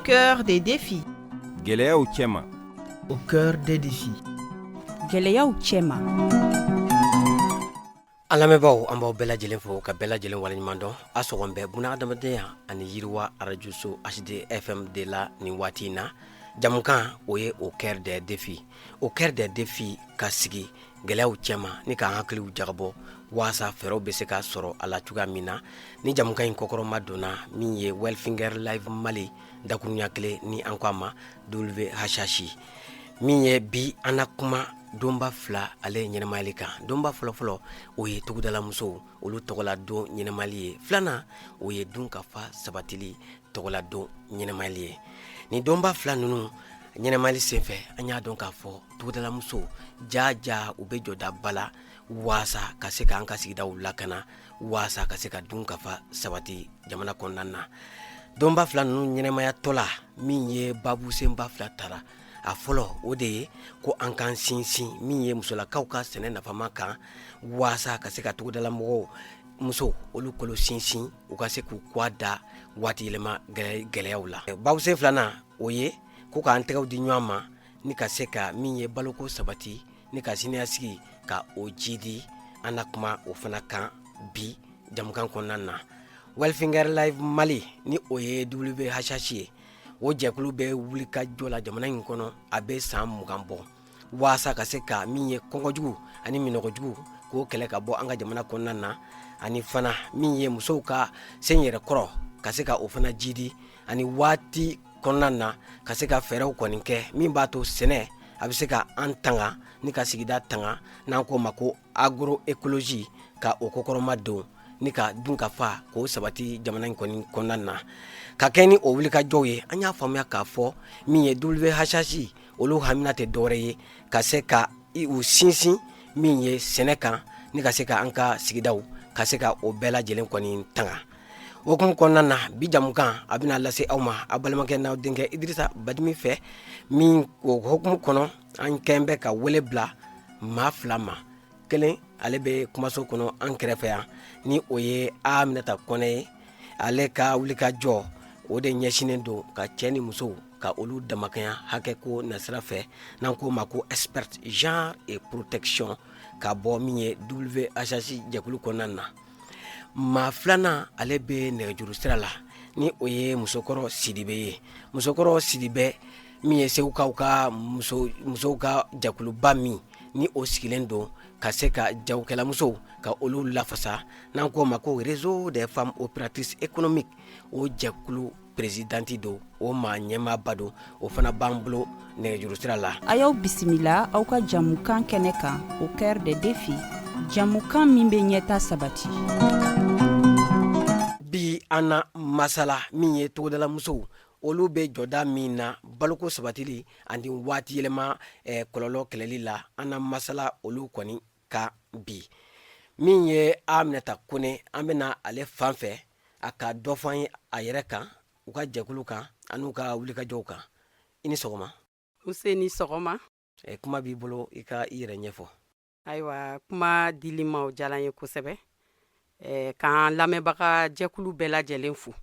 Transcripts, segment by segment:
Cœur des défis. Gɛlɛyaw cɛma. Au cœur des défis. Gɛlɛyaw cɛma. An lamɛnbaaw, an b'aw bɛɛ lajɛlen fo ka bɛɛ lajɛlen waleɲuman dɔn. A sɔgɔn bɛ buna adamadenya ani yiriwa arajoso HD FM de la nin waati in na. Jamukan o ye Au cœur des défis. Au cœur des défis, ka sigi gɛlɛyaw cɛma ni k'an hakiliw jagabɔ waasa fɛɛrɛw bɛ se ka sɔrɔ a la cogoya min na. Ni jamukan in kɔkɔrɔma donna min ye Welfinger Live Mali dakurunya kelen, ni an ko a ma WHH. Min ye bi, an na kuma donba fila ale ɲɛnamayali kan. Donba fɔlɔfɔlɔ, o ye togodala musow olu tɔgɔla don ɲɛnamayali ye. Filanan, o ye dun ka fa sabatili tɔgɔla don ɲɛnamayali ye. Nin donba fila ninnu ɲɛnamayali senfɛ, an y'a dɔn k'a fɔ togodala musow ja ja u bɛ jɔdaba la waasa ka se k'an ka sigidaw lakana, waasa ka se ka dun ka fa sabati jamana kɔnɔna na. Donba fila ninnu ɲɛnamayatɔ la, min ye babu senba fila tara, a fɔlɔ o de ye ko an k'an sinsin min ye musolakaw ka sɛnɛ nafama kan, waasa ka se ka togodala mɔgɔw musow olu kolo sinsin, u ka se k'u kwa da waati yɛlɛma gɛlɛyaw la. Babusen filanan, o ye ko k'an tɛgɛw di ɲɔgɔn ma ni ka se ka min ye baloko sabati ni ka siniɲɛsigi ka o jidi. An na kuma o fana kan bi jamukan kɔnɔna na. Welfinger Live Mali, ni o ye WHH ye, o jɛkulu bɛ wuli ka jɔ la jamana in kɔnɔ a bɛ san 20 bɔ, waasa ka se ka min ye kɔngɔjugu ani minɔgɔjugu k'o kɛlɛ ka bɔ an ka jamana kɔnɔna na, ani fana min ye musow ka sen yɛrɛ kɔrɔ ka se ka o fana jidi, ani waati kɔnɔna na ka se ka fɛɛrɛw kɔni kɛ min b'a to sɛnɛ a bɛ se ka an tanga ni ka sigida tanga, n'an k'o ma ko agroécologie, ka o kɔkɔrɔma don ni ka dun ka fa k'o sabati jamana in kɔni kɔnɔna na. Ka kɛ ni o wulikajɔw ye, an y'a faamuya k'a fɔ min ye WHH olu hamina tɛ dɔwɛrɛ ye ka se ka u sinsin min ye sɛnɛ kan ni ka se ka an ka sigidaw ka se ka o bɛɛ lajɛlen kɔni tanga. O hukumu kɔnɔna na, bi jamukan a bɛna lase aw ma aw balimakɛ n'aw denkɛ Idirisa Badimi fɛ. Min o hukumu kɔnɔ, an kɛn bɛ ka wele bila maa fila ma. Kelen, ale bɛ kumaso kɔnɔ an kɛrɛfɛ yan, ni o ye Aminata Kɔnɛ ye. Ale ka wulikajɔ o de ɲɛsinnen don ka cɛ ni musow ka olu damakɛnya hakɛ ko nasira fɛ, n'an k'o ma ko expert genre et protection, ka bɔ min ye WHH jɛkulu kɔnɔna na. Maa filanan, ale bɛ nɛgɛjuru sira la, ni o ye Musokɔrɔ Sidibe ye. Musokɔrɔ Sidibe min ye Segukaw ka musow ka jɛkuluba min ni o sigilen don ka se ka jagokɛlamusow ka olu lafasa, n'an k'o ma ko Réseau des femmes opératrices économiques, o jɛkulu présidente don, o maa ɲɛmaaba don. O fana b'an bolo nɛgɛjuru sira la. A y'aw bisimila aw ka jamukan kɛnɛ kan, Au cœur des défis, jamukan min bɛ ɲɛta sabati. Bi an na masala min ye togodala musow olu bɛ jɔda min na baloko sabatili ani waati yɛlɛma kɔlɔlɔ kɛlɛli la, an na masala olu kɔni ka bi. Min ye Aminata Kone, an bɛna ale fan fɛ a ka dɔ fɔ an ye a yɛrɛ kan, u ka jɛkulu kan an'u ka wulikajɔw kan. I ni sɔgɔma. Nse, ni sɔgɔma. Kuma b'i bolo, i ka i yɛrɛ ɲɛfɔ. Ayiwa, kuma dili ma, o diyara n ye kosɛbɛ. K'an lamɛnbaga jɛkulu bɛɛ lajɛlen fo.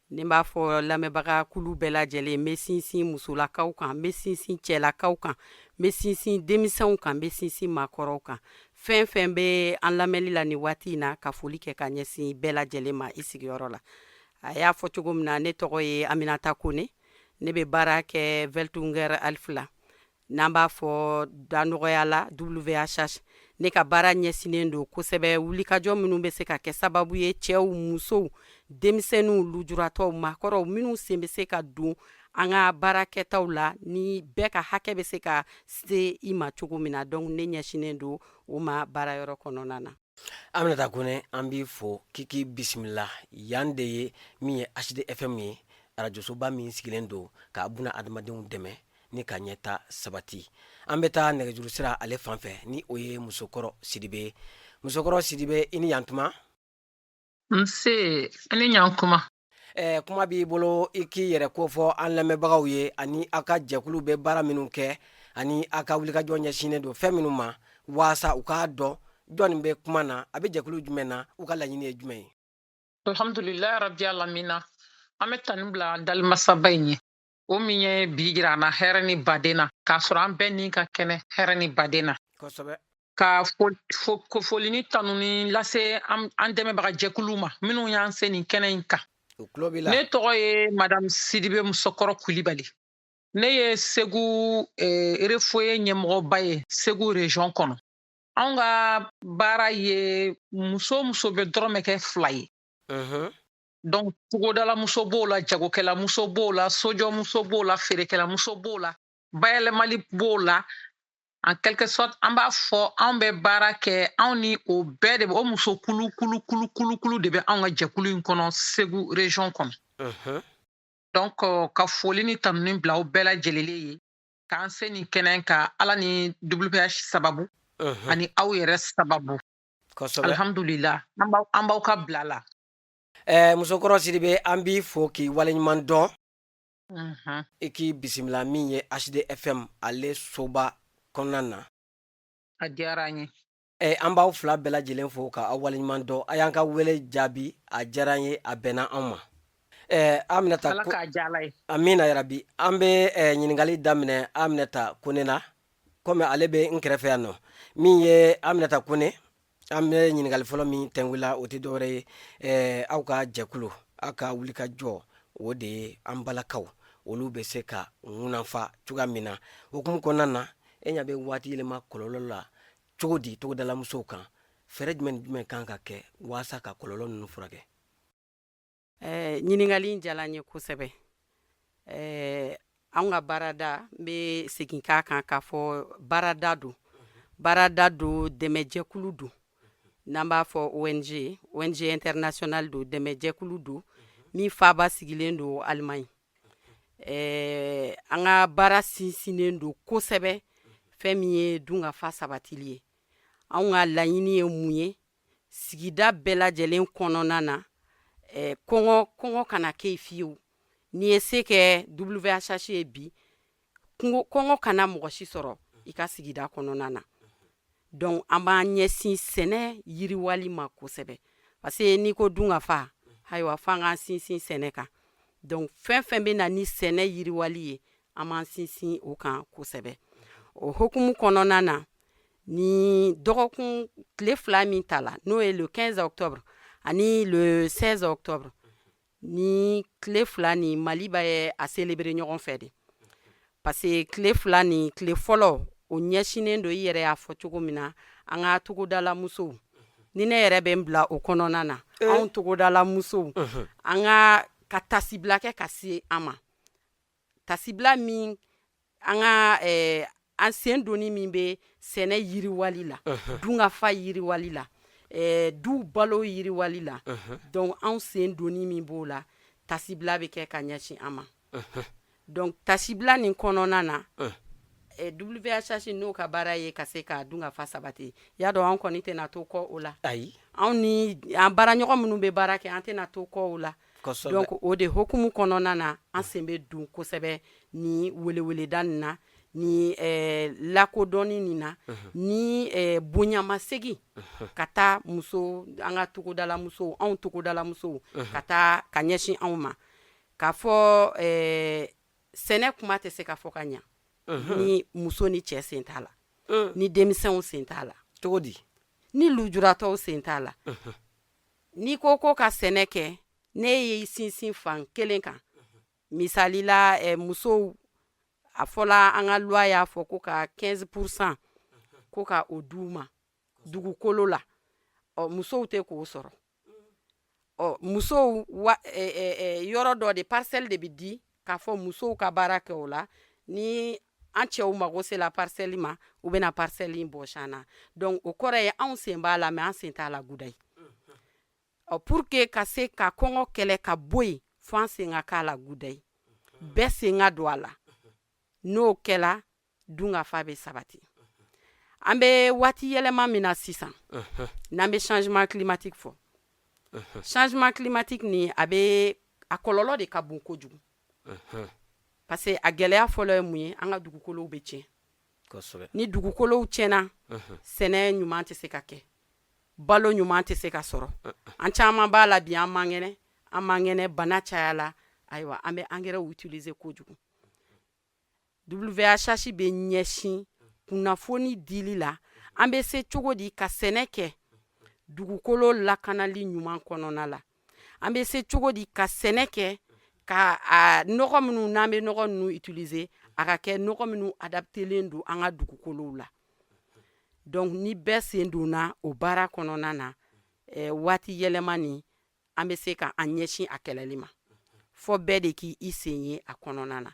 Ni n b'a fɔ lamɛnbaga kulu bɛɛ lajɛlen, n bɛ sinsin musolakaw kan, n bɛ sinsin cɛlakaw kan, n bɛ sinsin denmisɛnw kan, n bɛ sinsin maakɔrɔw kan, fɛn fɛn bɛ an lamɛnli la nin waati in na, ka foli kɛ ka ɲɛsin bɛɛ lajɛlen ma i sigiyɔrɔ la. A y'a fɔ cogo min na, ne tɔgɔ ye Aminata Kone. Ne bɛ baara kɛ Welthungerhilfe la, n'an b'a fɔ da nɔgɔya la WHH. Ne ka baara ɲɛsinnen don kosɛbɛ wulikajɔ minnu bɛ se ka kɛ sababu ye cɛw, musow, denmisɛnninw, lujuratɔw, maakɔrɔw minnu sen bɛ se ka don an ka baarakɛtaw la, ni bɛɛ ka hakɛ bɛ se ka se i ma cogo min na. Donc ne ɲɛsinnen don o ma baarayɔrɔ kɔnɔna na. Aminata Kone, an b'i fo k'i k'i bisimila. Yan de ye min ye HDFM ye, arajosoba min sigilen don ka buna adamadenw dɛmɛ ni ka ɲɛta sabati. An bɛ taa nɛgɛjuru sira ale fan fɛ, ni o ye Musokɔrɔ Sidibe. Musokɔrɔ Sidibe, i ni yantuma. Nse, i ni ɲankuma. Kuma b'i bolo, i k'i yɛrɛ kofɔ an lamɛnbagaw ye, ani aw ka jɛkulu bɛ baara minnu kɛ, ani aw ka wulikajɔ ɲɛsinnen don fɛn minnu ma, waasa u k'a dɔn jɔnni bɛ kuma na, a bɛ jɛkulu jumɛn na, u ka laɲini ye jumɛn ye. Alhamdulilayi rabi alamina. An bɛ tani bila dalimasaba in ye. O min ye bi jira an na hɛrɛ ni baden na, k'a sɔrɔ an bɛɛ ni ka kɛnɛ hɛrɛ ni baden na. Ka foli ni tanuni lase an dɛmɛbaga jɛkuluw ma minnu y'an se nin kɛnɛ in kan. Ne tɔgɔ ye Madame Sidibe Musokɔrɔ Kulibali. Ne ye Segu Refoye ɲɛmɔgɔba ye Segu région kɔnɔ. Anw ka baara ye muso muso bɛ dɔrɔmɛ kɛ 2 ye. Donc togodala muso b'o la, jagokɛla muso b'o la, sojɔmuso b'o la, feerekɛla muso b'o la, bayɛlɛmali b'o la. En quelque sorte, an b'a fɔ anw bɛ baara kɛ, anw ni o bɛɛ de bɛ, o muso kulu kulu kulu kulu kulu de bɛ anw ka jɛkulu in kɔnɔ Segu région kɔnɔ. Donc ka foli ni tanuni bila aw bɛɛ lajɛlen ye k'an se nin kɛnɛ ka Ala ni WPH sababu ani aw yɛrɛ sababu. Alhamdulillah, an b'aw ka bila la. Musokɔrɔ Sidibe, an b'i fo k'i waleɲuman dɔn. I k'i bisimila min ye HDFM ale soba kɔnɔna na. A diyara an ye. An b'aw fila bɛɛ lajɛlen fo ka aw waleɲuman dɔn. A y'an ka wele jaabi, a diyara an ye, a bɛnna anw ma. Aminata, Ala k'a diya Ala ye. Amina yarabi. An bɛ ɲininkali daminɛ Aminata Kone na, komi ale bɛ n kɛrɛfɛ yan nɔ. Min ye Aminata Kone, an bɛ ɲininkali fɔlɔ min tɛnku la, o tɛ dɔwɛrɛ ye, aw ka jɛkulu, aw ka wulikajɔ, o de ye an balakaw olu bɛ se ka ŋunanfa cogoya min na. Hukumu kɔnɔna na, e ɲɛ bɛ waati yɛlɛma kɔlɔlɔ la cogo di togodalamusow kan? Fɛɛrɛ jumɛn ni jumɛn kan ka kɛ walasa ka kɔlɔlɔ ninnu furakɛ? Ɲininkali in diyara n ye kosɛbɛ. Anw ka baarada, n bɛ segin k'a kan k'a fɔ baarada don, baarada don, dɛmɛjɛkulu don, n'an b'a fɔ ONG, ONG international don, dɛmɛjɛkulu don min faaba sigilen don Allemagne. An ka baara sinsinnen don kosɛbɛ fɛn min ye dunkafa sabatili ye. Anw ka laɲini ye mun ye? Sigida bɛɛ lajɛlen kɔnɔna na, kɔngɔ kana kɛ yen fiyewu. N'i ye se kɛ WHH ye bi, kɔngɔ kana mɔgɔ si sɔrɔ i ka sigida kɔnɔna na. Donc an b'an ɲɛsin sɛnɛ yiriwali ma kosɛbɛ, parce que n'i ko dunkafa, ayiwa, f'an k'an sinsin sɛnɛ kan. Donc fɛn fɛn bɛ na ni sɛnɛ yiriwali ye, an b'an sinsin o kan kosɛbɛ. O hukumu kɔnɔna na, ni dɔgɔkun tile 2 min ta la, n'o ye le 15 octobre ani le 16 octobre, ni tile 2 ni Mali bɛ a célébrer ɲɔgɔn fɛ de, parce que tile 2 ni, tile fɔlɔ o ɲɛsinnen don, i yɛrɛ y'a fɔ cogo min na, an ka togodala musow, ni ne yɛrɛ bɛ n bila o kɔnɔna na, anw togodala musow, an ka tasibila kɛ ka se an ma, tasibila min an ka an sen donni min bɛ sɛnɛ yiriwali la, dunkafa yiriwali la, du balo yiriwali la. Donc anw sen donni min b'o la, tasibila bɛ kɛ ka ɲɛsin an ma. Donc tasibila nin kɔnɔna na, WHH n'o ka baara ye ka se ka dunkafa sabati, y'a dɔn an kɔni tɛna to kɔ o la. Ayi. Anw ni an baaraɲɔgɔn minnu bɛ baara kɛ, an tɛna to kɔ o la. Donc o de hukumu kɔnɔna na, an sen bɛ don kosɛbɛ ni weleweleda nin na, ni lakodɔnni nin na, ni bonyamasegin ka taa muso, an ka togodala musow, anw togodala musow, ka taa ka ɲɛsin anw ma, k'a fɔ sɛnɛ kuma tɛ se ka fɔ ka ɲa ni muso ni cɛ sen t'a la, ni denmisɛnw sen t'a la. Cogo di? Ni lujuratɔw sen t'a la. N'i ko ko ka sɛnɛ kɛ, ne y'i sinsin fan kelen kan, misali la, musow, a fɔla an ka loi y'a fɔ ko ka 15% ko ka o d'u ma dugukolo la. Ɔ, musow tɛ k'o sɔrɔ. Ɔ, musow wa, yɔrɔ dɔ de, parcelle de bɛ di k'a fɔ musow ka baara kɛ o la. Ni an cɛw mago sera parcelle ma, u bɛna parcelle in bɔsi an na. Donc o kɔrɔ ye anw sen b'a la, mais an sen t'a la gudayi. Ɔ, pour que ka se ka kɔngɔ kɛlɛ ka bɔ yen, fo an sen ka k'a la gudayi, bɛɛ sen ka don a la. N'o kɛla, dunkafa bɛ sabati. An bɛ waati yɛlɛma min na sisan, n'an bɛ changement climatique fɔ, changement climatique ni a bɛ a kɔlɔlɔ de ka bon kojugu, parce que a gɛlɛya fɔlɔ ye mun ye? An ka dugukolow bɛ tiɲɛ. Ni dugukolow tiɲɛna, sɛnɛ ɲuman tɛ se ka kɛ, balo ɲuman tɛ se ka sɔrɔ. An caman b'a la bi, an man kɛnɛ, an man kɛnɛ, bana cayala. Ayiwa, an bɛ engrais utiliser kojugu. WHH bɛ ɲɛsin kunnafoni dili la, an bɛ se cogo di ka sɛnɛ kɛ dugukolo lakanali ɲuman kɔnɔna la, an bɛ se cogo di ka sɛnɛ kɛ ka a nɔgɔ minnu n'an bɛ nɔgɔ ninnu utiliser, a ka kɛ nɔgɔ minnu adaptelen don an ka dugukolow la. Donc ni bɛɛ sen donna o baara kɔnɔna na, waati yɛlɛma nin, an bɛ se ka an ɲɛsin a kɛlɛli ma. Fɔ bɛɛ de k'i sen ye a kɔnɔna na.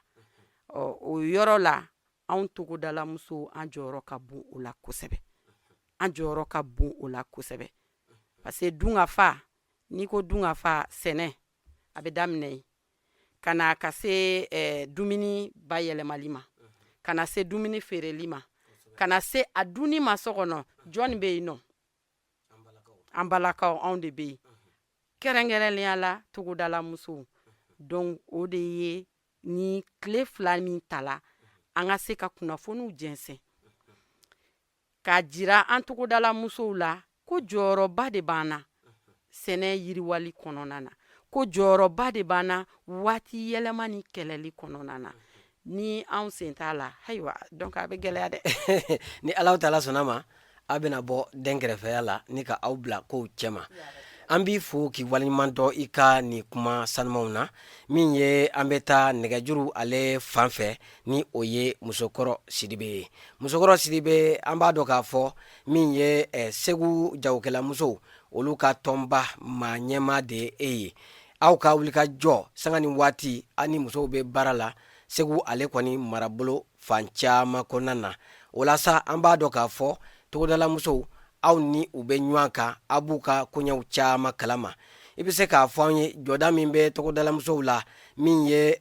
Ɔ, o yɔrɔ la, anw togodalamusow, an jɔyɔrɔ ka bon o la kosɛbɛ, an jɔyɔrɔ ka bon o la kosɛbɛ, parce que dunkafa, n'i ko dunkafa, sɛnɛ a bɛ daminɛ yen ka na ka se dumuni bayɛlɛmali ma, ka na se dumuni feereli ma, ka na se a dunni ma so kɔnɔ. Jɔnni bɛ yen nɔ? An balakaw, anw de bɛ yen, kɛrɛnkɛrɛnnenya la togodala musow. Donc o de ye ni tile 2 min tala, an ka se ka kunnafoniw jɛnsɛn k'a jira an togodala musow la ko jɔyɔrɔba de b'an na sɛnɛ yiriwali kɔnɔna na, ko jɔyɔrɔba de b'an na waati yɛlɛma ni kɛlɛli kɔnɔna na. Ni anw sen t'a la, ayiwa, donc a bɛ gɛlɛya dɛ. Ni Ala taala sɔnna ma, a bɛna bɔ dɛnkɛrɛfɛya la ni ka aw bila kow cɛma. An b'i fo k'i waleɲuman dɔn i ka nin kuma sanumanw na. Min ye, an bɛ taa nɛgɛjuru ale fan fɛ, ni o ye Musokɔrɔ Sidibe ye. Musokɔrɔ Sidibe, an b'a dɔn k'a fɔ min ye Segu jagokɛlamusow, olu ka tɔnba maa ɲɛmaa de ye e ye. Aw ka wulikajɔ sanga ni waati, aw ni musow bɛ baara la Segu ale kɔni marabolo fan caman kɔnɔna na. O la sa, an b'a dɔn k'a fɔ togodalamusow, aw ni u bɛ ɲɔgɔn kan, aw b'u ka koɲɛw caman kalama. I bɛ se k'a fɔ an ye jɔda min bɛ togodalamusow la, min ye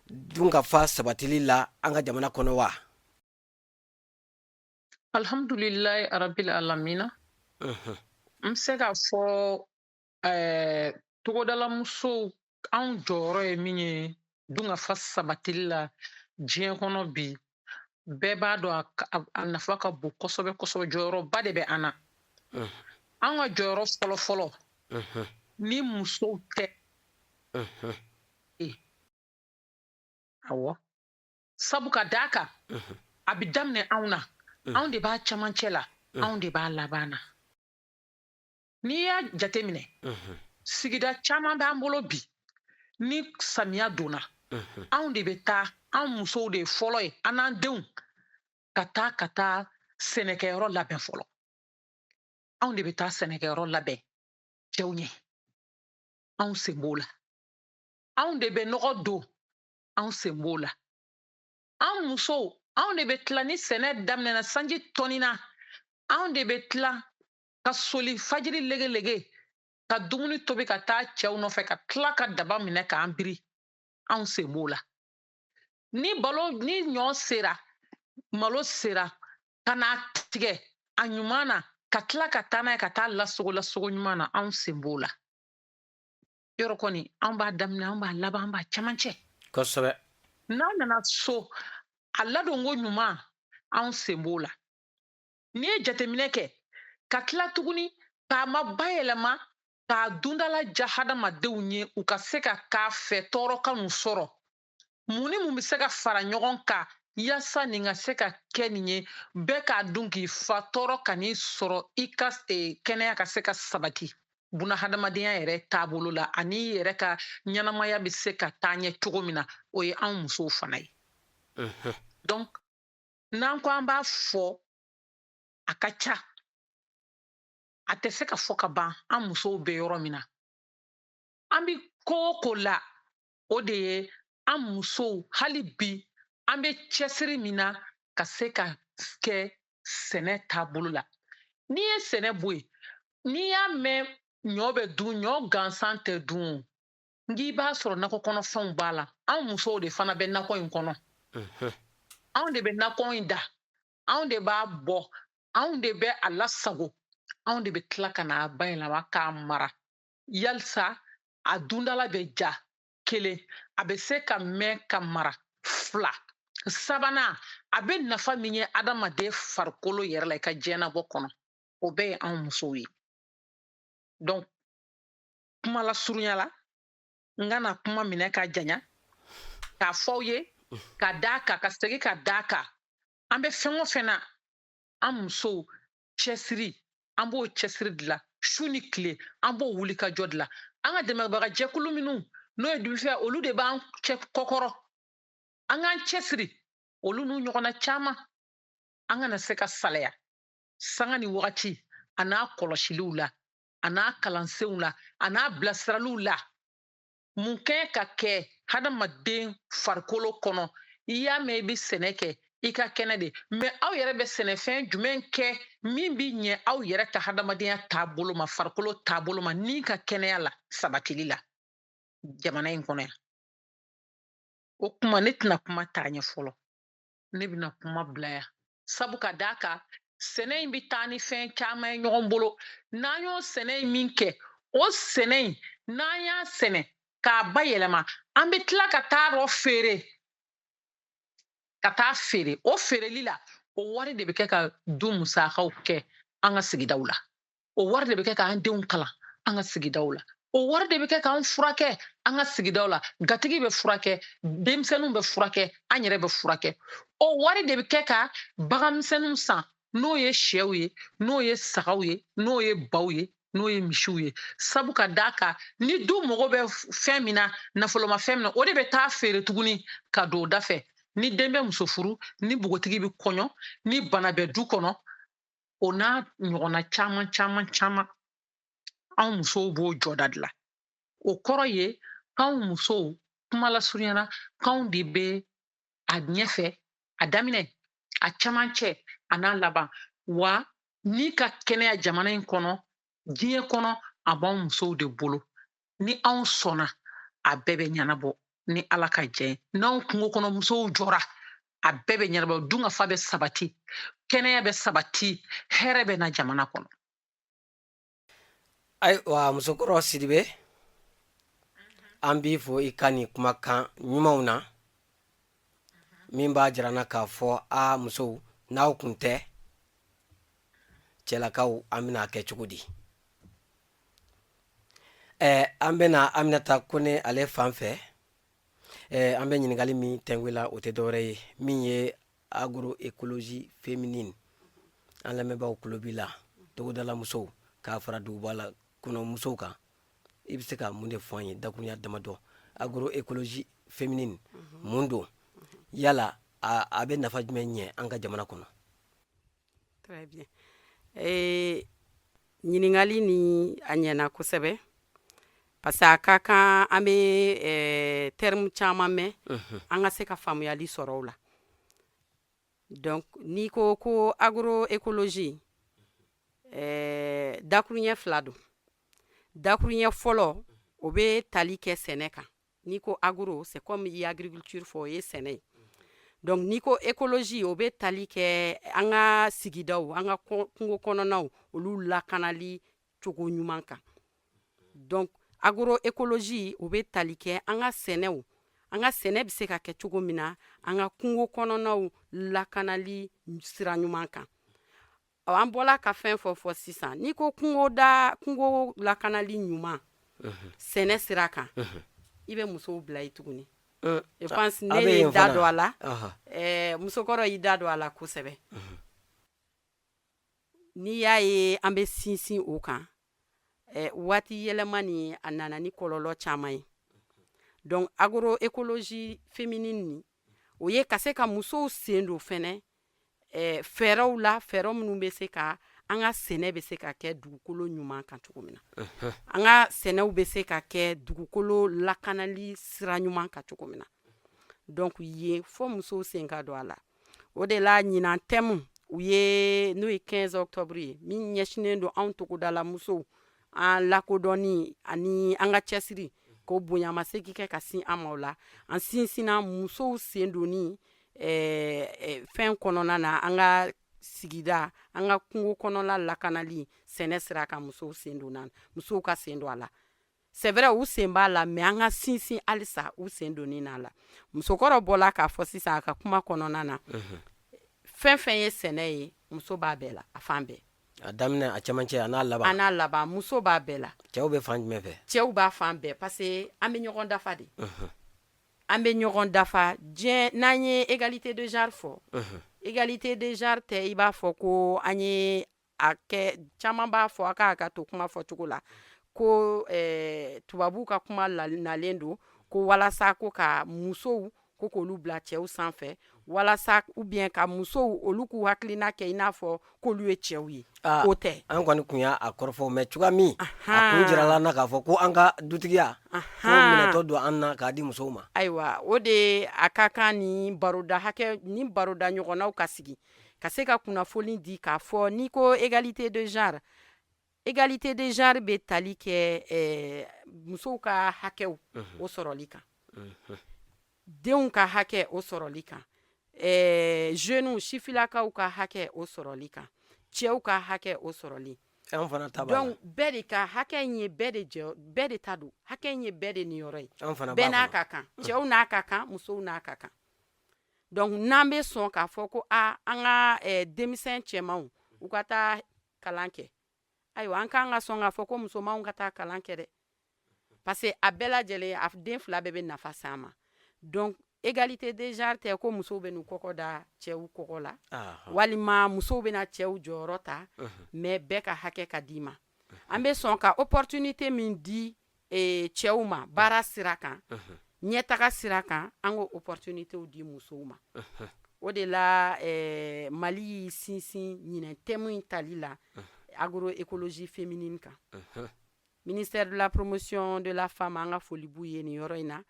dunkafa sabatili la an ka jamana kɔnɔ wa? Alhamdulilayi arabil alamina. N bɛ se k'a fɔ togodalamusow, anw jɔyɔrɔ ye min ye dunkafa sabatili la diɲɛ kɔnɔ bi, bɛɛ b'a dɔn a nafa ka bon kosɛbɛ kosɛbɛ. Jɔyɔrɔba de bɛ an na. An ka jɔyɔrɔ fɔlɔ fɔlɔ, ni musow tɛ, awɔ, sabu ka d'a kan, a bɛ daminɛ anw na, anw de b'a camancɛ la, anw de b'a laban na. N'i y'a jateminɛ, sigida caman b'an bolo bi, ni samiya donna, anw de bɛ taa, an musow de ye fɔlɔ ye, an n'an denw, ka taa sɛnɛkɛyɔrɔ labɛn fɔlɔ. Anw de bɛ taa sɛnɛkɛyɔrɔ labɛn cɛw ɲɛ, anw sen b'o la. Anw de bɛ nɔgɔ don, anw sen b'o la. An musow, anw de bɛ tila, ni sɛnɛ daminɛna, sanji tɔnina, anw de bɛ tila ka soli fajiri legelege, ka dumuni tobi, ka taa cɛw nɔfɛ, ka tila ka daba minɛ k'an biri. Anw sen b'o la. Ni balo ni ɲɔ sera, malo sera, ka n'a tigɛ a ɲuman na, ka tila ka taa n'a ye ka taa lasogo lasogo ɲuman na, anw sen b'o la. Yɔrɔ kɔni, anw b'a daminɛ, anw b'a laban, an b'a camancɛ. N'an nana so, a ladonko ɲuman, anw sen b'o la. N'i ye jateminɛ kɛ, ka tila tuguni k'a ma bayɛlɛma, k'a dundala ja hadamadenw ye, u ka se ka k'a fɛ, tɔɔrɔ ka n'u sɔrɔ. Mun ni mun bɛ se ka fara ɲɔgɔn kan yaasa nin ka se ka kɛ nin ye, bɛɛ k'a dun k'i fa, tɔɔrɔ ka n'i sɔrɔ, i ka kɛnɛya ka se ka sabati buna hadamadenya yɛrɛ taabolo la, ani i yɛrɛ ka ɲɛnamaya bɛ se ka taa ɲɛ cogo min na, o ye anw musow fana ye. Donc n'an ko an b'a fɔ, a ka ca, a tɛ se ka fɔ ka ban. An musow bɛ yɔrɔ min na, an bi ko o ko la, o de ye an musow hali bi an bɛ cɛsiri min na ka se ka kɛ sɛnɛ taabolo la. N'i ye sɛnɛ bɔ yen, n'i y'a mɛn ɲɔ bɛ dun, ɲɔ gansan tɛ dun. N k'i b'a sɔrɔ nakɔ kɔnɔfɛnw b'a la. Anw musow de fana bɛ nakɔ in kɔnɔ, anw de bɛ nakɔ in da, anw de b'a bɔ, anw de bɛ a lasago, anw de bɛ tila ka n'a bayɛlɛma k'a mara yalisa a dundala bɛ ja. Kelen, a bɛ se ka mɛn ka mara. Fila, sabanan, a bɛ nafa min ye adamaden farikolo yɛrɛ la i ka diɲɛnabɔ kɔnɔ, o bɛɛ ye anw musow ye. Donc kuma la surunya la, n ka na kuma minɛ ka janya k'a fɔ aw ye. Ka d'a kan, ka segin ka d'a kan, an bɛ fɛn o fɛn na, an musow cɛsiri, an b'o cɛsiri de la su ni tile, an b'o wulikajɔ de la. An ka dɛmɛbaga jɛkulu minnu n'o ye WFA, olu de b'an cɛ kɔkɔrɔ. An k'an cɛsiri, olu n'u ɲɔgɔnna caman, an kana se ka salaya sanga ni wagati, a n'a kɔlɔsiliw la, a n'a kalansenw la, a n'a bilasiraliw la. Mun kɛ ka kɛ hadamaden farikolo kɔnɔ? I y'a mɛn i bɛ sɛnɛ kɛ, i ka kɛnɛ de, mais aw yɛrɛ bɛ sɛnɛfɛn jumɛn kɛ min bɛ ɲɛ aw yɛrɛ ka hadamadenya taabolo ma, farikolo taabolo ma, ni ka kɛnɛya la sabatili la jamana in kɔnɔ yan? O kuma, ne tɛna kuma taa ɲɛ fɔlɔ, ne bɛna kuma bila yan, sabu ka d'a kan sɛnɛ in bɛ taa ni fɛn caman ye ɲɔgɔn bolo. N'an y'o sɛnɛ in min kɛ, o sɛnɛ in, n'an y'a sɛnɛ k'a bayɛlɛma, an bɛ tila ka taa dɔ feere, ka taa feere. O feereli la, o wari de bɛ kɛ ka du musakaw kɛ an ka sigidaw la, o wari de bɛ kɛ k'an denw kalan an ka sigidaw la, o wari de bɛ kɛ k'an furakɛ an ka sigidaw la. Gatigi bɛ furakɛ, denmisɛnninw bɛ furakɛ, an yɛrɛ bɛ furakɛ. O wari de bɛ kɛ ka baganmisɛnninw san, n'o ye sɛw ye, n'o ye sagaw ye, n'o ye baw ye, n'o ye misiw ye. Sabu ka d'a kan, ni du mago bɛ fɛn min na, nafolomafɛn min na, o de bɛ taa feere tuguni ka don o da fɛ. Ni den bɛ muso furu, ni npogotigi bɛ kɔɲɔ, ni bana bɛ du kɔnɔ, o n'a ɲɔgɔnna caman caman caman, anw musow b'o jɔda de la. O kɔrɔ ye k'anw musow, kuma lasurunyana, k'anw de bɛ a ɲɛfɛ, a daminɛ, a camancɛ, a n'a laban. Wa ni ka kɛnɛya jamana in kɔnɔ, diɲɛ kɔnɔ, a b'anw musow de bolo. Ni anw sɔnna, a bɛɛ bɛ ɲɛnabɔ ni Ala ka jɛ ye. N'anw kungo kɔnɔ musow jɔra, a bɛɛ bɛ ɲɛnabɔ, dunkafa bɛ sabati, kɛnɛya bɛ sabati, hɛrɛ bɛ na jamana kɔnɔ. Ayiwa, musokɔrɔ Sidibe, an b'i fo i ka nin kumakan ɲumanw na min b'a jira n na k'a fɔ a musow, n'aw kun tɛ cɛlakaw, an bɛna kɛ cogo di? An bɛna Aminata Kone ale fan fɛ. An bɛ ɲininkali min tɛnku la, o tɛ dɔwɛrɛ ye min ye agroécologie féminine. An lamɛnbaaw tulo b'i la, togodala musow k'a fara duguba la kɔnɔ musow kan. I bɛ se ka mun de fɔ an ye dakurunya damadɔ, agroécologie féminine mun don? Yala a bɛ nafa jumɛn ɲɛ an ka jamana kɔnɔ? Très bien. Ɲininkali ni a ɲɛna kosɛbɛ, parce que a ka kan an bɛ terme caman mɛn, an ka se ka faamuyali sɔrɔ o la. Donc n'i ko ko agroécologie, dakuruɲɛ fila don. Dakuruɲɛ fɔlɔ, o bɛ tali kɛ sɛnɛ kan. N'i ko agro, c'est comme i ye agriculture fɔ, o ye sɛnɛ ye. Donc n'i ko écologie, o bɛ tali kɛ an ka sigidaw, an ka kungo kɔnɔnaw, olu lakanali cogo ɲuman kan. Donc agroécologie, o bɛ tali kɛ an ka sɛnɛw, an ka sɛnɛ bɛ se ka kɛ cogo min na, an ka kungo kɔnɔnaw lakanali sira ɲuman kan. Ɔ, an bɔla ka fɛn fɔ fɔ sisan, n'i ko kungoda, kungo lakanali ɲuman sɛnɛ sira kan, i bɛ musow bila yen tuguni. Je pense ne ye da don a la, musokɔrɔ y'i da don a la kosɛbɛ. N'i y'a ye an bɛ sinsin o kan, waati yɛlɛma ni a nana ni kɔlɔlɔ caman ye. Donc agroécologie féminine nin, o ye ka se ka musow sen don fɛnɛ fɛɛrɛw la, fɛɛrɛ minnu bɛ se ka an ka sɛnɛ bɛ se ka kɛ dugukolo ɲuman kan cogo min na, an ka sɛnɛw bɛ se ka kɛ dugukolo lakanali sira ɲuman kan cogo min na. Donc yen fo musow sen ka don a la. O de la ɲinan thème u ye, n'o ye 15 octobre ye, min ɲɛsinnen don anw togodala musow, an lakodɔnni ani an ka cɛsiri k'o bonyamasegin kɛ ka sin an ma. O la an sinsinna musow sen donni fɛn kɔnɔna na, an ka sigida, an ka kungo kɔnɔla lakanali sɛnɛ sira kan, musow sen donna, musow ka sen don a la. C'est vrai, u sen b'a la, mais an ka sinsin halisa u sen donni n'a la. Musokɔrɔ bɔla k'a fɔ sisan a ka kuma kɔnɔna na, fɛn fɛn ye sɛnɛ ye, muso b'a bɛɛ la, a fan bɛɛ. A daminɛ, a cɛmancɛ, a n'a laban. A n'a laban, muso b'a bɛɛ la. Cɛw bɛ fan jumɛn fɛ? Cɛw b'a fan bɛɛ, parce que an bɛ ɲɔgɔn dafa de. An bɛ ɲɔgɔn dafa. Diɲɛ, n'an ye égalité de genre fɔ, égalité de genre tɛ i b'a fɔ ko an ye a kɛ. Caman b'a fɔ a k'a ka to kuma fɔcogo la ko tubabuw ka kuma nalen don ko walasa ko ka musow ko k'olu bila cɛw sanfɛ, walasa ou bien ka musow olu k'u hakilina kɛ i n'a fɔ k'olu ye cɛw ye. O tɛ. An kɔni kun y'a kɔrɔfɔ, mais cogoya min a kun jirala na k'a fɔ ko an ka dutigiya ko minɛtɔ don an na k'a di musow ma. Ayiwa, o de a ka kan ni baroda hakɛ ni baroda ɲɔgɔnnaw ka sigi ka se ka kunnafoni di k'a fɔ n'i ko égalité de genre, égalité de genre bɛ tali kɛ musow ka hakɛw o sɔrɔli kan, denw ka hakɛ o sɔrɔli kan, jeunes sifilakaw ka hakɛ o sɔrɔli kan, cɛw ka hakɛ o sɔrɔli. An fana ta b'a la. Donc bɛɛ de ka hakɛ in ye, bɛɛ de jɔ, bɛɛ de ta don, hakɛ in ye bɛɛ de niyɔrɔ ye. An fana Bɛɛ b'a n'a kɔnɔ. ka kan, cɛw n'a ka kan, musow n'a ka kan. Donc n'an bɛ sɔn k'a fɔ ko a an ka denmisɛn cɛmanw u ka taa kalan kɛ, ayiwa, an k'an ka sɔn k'a fɔ ko musomanw ka taa kalan kɛ dɛ, parce que a bɛɛ lajɛlen, a den fila bɛɛ bɛ nafa s'an ma. Donc égalité de genre tɛ ko musow bɛ n'u kɔkɔ da cɛw kɔkɔ la, walima musow bɛna cɛw jɔyɔrɔ ta, mais bɛɛ ka hakɛ ka d'i ma. An bɛ sɔn ka opportunité min di cɛw ma baara sira kan, ɲɛtaga sira kan, an k'o opportunitéw di musow ma. O de la Mali y'i sinsin ɲinɛ thème in tali la agroécologie féminine kan. Ministère de la Promotion de la Femme, an ka foli b'u ye nin yɔrɔ in na.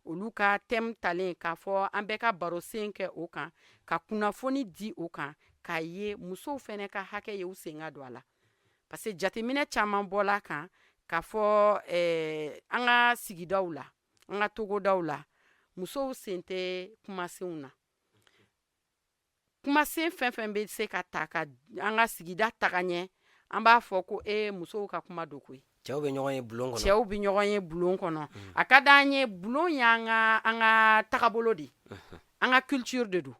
Olu ka thème talen k'a fɔ an bɛɛ ka barosen kɛ o kan, ka kunnafoni di o kan, k'a ye musow fɛnɛ ka hakɛ ye, u sen ka don a la, parce que jateminɛ caman bɔla kan k'a fɔ an ka sigidaw la, an ka togodaw la, musow sen tɛ kumasenw na. Kumasen fɛn fɛn bɛ se ka ta ka an ka sigida taga ɲɛ, an b'a fɔ ko e musow ka kuma don koyi. Cɛw bɛ ɲɔgɔn ye bulon kɔnɔ. Cɛw bɛ ɲɔgɔn ye bulon kɔnɔ. A ka d'an ye, bulon y'an ka an ka tagabolo de ye, an ka culture de don.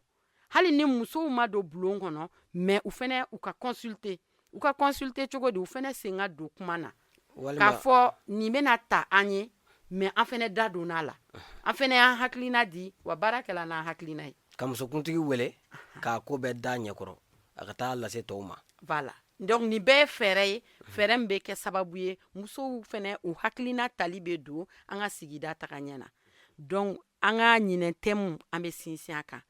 Hali ni musow ma don bulon kɔnɔ, mais u fɛnɛ u ka consulter, u ka consulter cogo di, u fɛnɛ sen ka don kuma na k'a fɔ nin bɛna ta an ye, mais an fɛnɛ da donna a la, an fɛnɛ y'an hakilina di, wa baara kɛla n'an hakilina ye. Ka musokuntigi wele k'a ko bɛɛ da ɲɛkɔrɔ, a ka taa lase tɔw ma. Voilà, donc nin bɛɛ ye fɛɛrɛ ye, fɛɛrɛ min bɛ kɛ sababu ye musow fɛnɛ u hakilina tali bɛ don an ka sigida taga ɲɛ na. Donc an ka ɲinɛ thème, an bɛ sinsin a kan,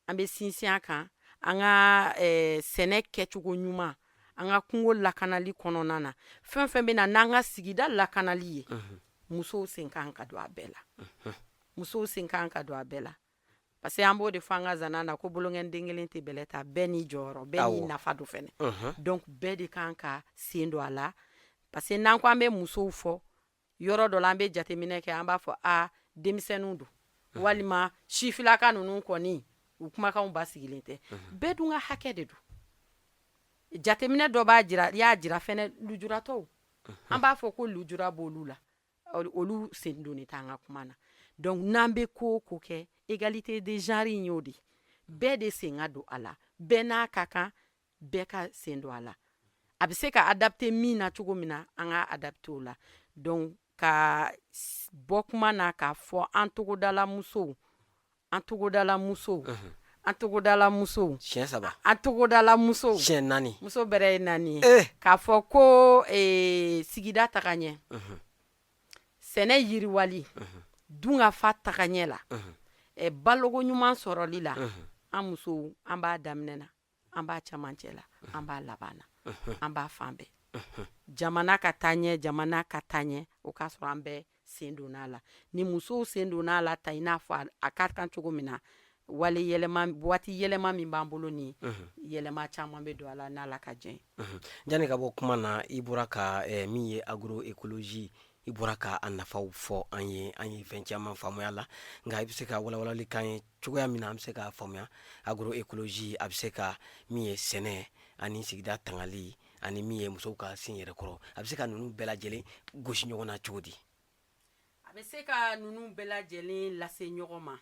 an bɛ sinsin a kan, an ka sɛnɛ kɛcogo ɲuman, an ka kungo lakanali kɔnɔna na, fɛn fɛn bɛ na n'an ka sigida lakanali ye, musow sen kan ka don a bɛɛ la, musow sen kan ka don a bɛɛ la, parce que an b'o de fɔ an ka zana na ko bolonkɛnden kelen tɛ bɛlɛ ta, bɛɛ n'i jɔyɔrɔ, bɛɛ n'i nafa don fɛnɛ. Donc bɛɛ de kan ka sen don a la, parce que n'an ko an bɛ musow fɔ yɔrɔ dɔ la, an bɛ jateminɛ kɛ, an b'a fɔ a denmisɛnninw don, walima sifilaka ninnu kɔni u kumakanw basigilen tɛ. Bɛɛ dun ka hakɛ de don. Jateminɛ dɔ b'a jira, y'a jira fɛnɛ, lujuratɔw, an b'a fɔ ko lujura b'olu la, olu sen donnen t'an ka kuma na. Donc n'an bɛ ko o ko kɛ, égalité de genre in y'o de, bɛɛ de sen ka don a la, bɛɛ n'a ka kan, bɛɛ ka sen don a la. A bɛ se ka adapter min na cogo min na, an ka adapter o la. Donc ka bɔ kuma na k'a fɔ an togodala musow, an togodala musow, an togodala musow. Siɲɛ saba. An togodala musow. Siɲɛ naani. Muso bɛrɛ ye naani ye. K'a fɔ ko sigida taga ɲɛ, sɛnɛ yiriwali, dunkafa taga ɲɛ la, baloko ɲuman sɔrɔli la, an musow, an b'a daminɛ na, an b'a camancɛ la, an b'a laban na, an b'a fan bɛɛ. Jamana ka taa ɲɛ, jamana ka taa ɲɛ, o k'a sɔrɔ an bɛɛ sen donna a la. Ni musow sen donna a la ta i n'a fɔ a ka kan cogo min na, wale yɛlɛma, waati yɛlɛma min b'an bolo nin, yɛlɛma caman bɛ don a la n'Ala ka jɛn. Yanni ka bɔ kuma na, i bɔra ka min ye agroécologie, i bɔra ka a nafaw fɔ an ye, an ye fɛn caman faamuya la, nka i bɛ se ka walawalali k'an ye cogoya min na an bɛ se k'a faamuya agroécologie a bɛ se ka min ye sɛnɛ ani sigida tangali ani min ye musow ka sen yɛrɛ kɔrɔ, a bɛ se ka ninnu bɛɛ lajɛlen gosi ɲɔgɔn na cogo di? A bɛ se ka ninnu bɛɛ lajɛlen lase ɲɔgɔn ma.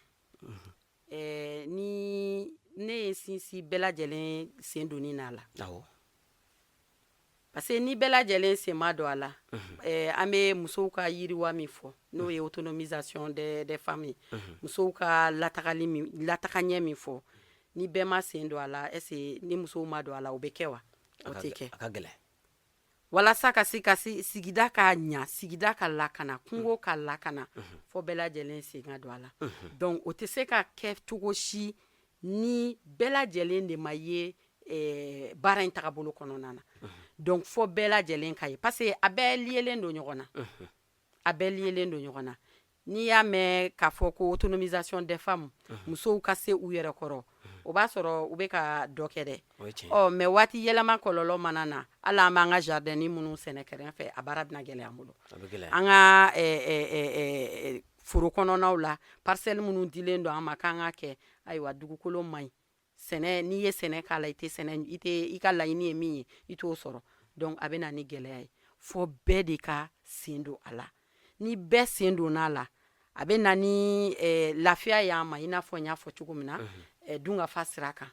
Ni ne ye sinsin bɛɛ lajɛlen sen donni n'a la. Parce que ni bɛɛ lajɛlen sen ma don a la, an bɛ musow ka yiriwa min fɔ, n'o ye autonomisation des femmes ye, musow ka latagali min, latagaɲɛ min fɔ, ni bɛɛ ma sen don a la, est ce que ni musow ma don a la, o bɛ kɛ wa? O tɛ kɛ. A ka gɛlɛn. Walasa ka se ka sigida ka ɲa, sigida ka lakana, kungo ka lakana, fo bɛɛ lajɛlen sen ka don a la. Donc o tɛ se ka kɛ cogo si ni bɛɛ lajɛlen de ma ye baara in tagabolo kɔnɔna na. Donc fo bɛɛ lajɛlen ka ye, parce que a bɛɛ liyelen don ɲɔgɔn na, a bɛɛ liyelen don ɲɔgɔn na. N'i y'a mɛn k'a fɔ ko autonomisation des femmes, musow ka se u yɛrɛ kɔrɔ, o b'a sɔrɔ u bɛ ka dɔ kɛ dɛ. Ɔ, mais waati yɛlɛma kɔlɔlɔ mana na, hali an b'an ka jardin minnu sɛnɛ kɛrɛfɛ, a baara bɛna gɛlɛya an bolo. An ka foro kɔnɔnaw la, parcelle minnu dilen don an ma k'an ka kɛ, ayiwa, dugukolo man ɲi sɛnɛ. N'i ye sɛnɛ k'a la, i tɛ sɛnɛ, i tɛ i ka laɲini ye min ye, i t'o sɔrɔ. Donc a bɛ na ni gɛlɛya ye. Fɔ bɛɛ de ka sen don a la. Ni bɛɛ sen donna a la, a bɛ na ni lafiya y'an ma, i n'a fɔ n y'a fɔ cogo min na, dunkafa sira kan,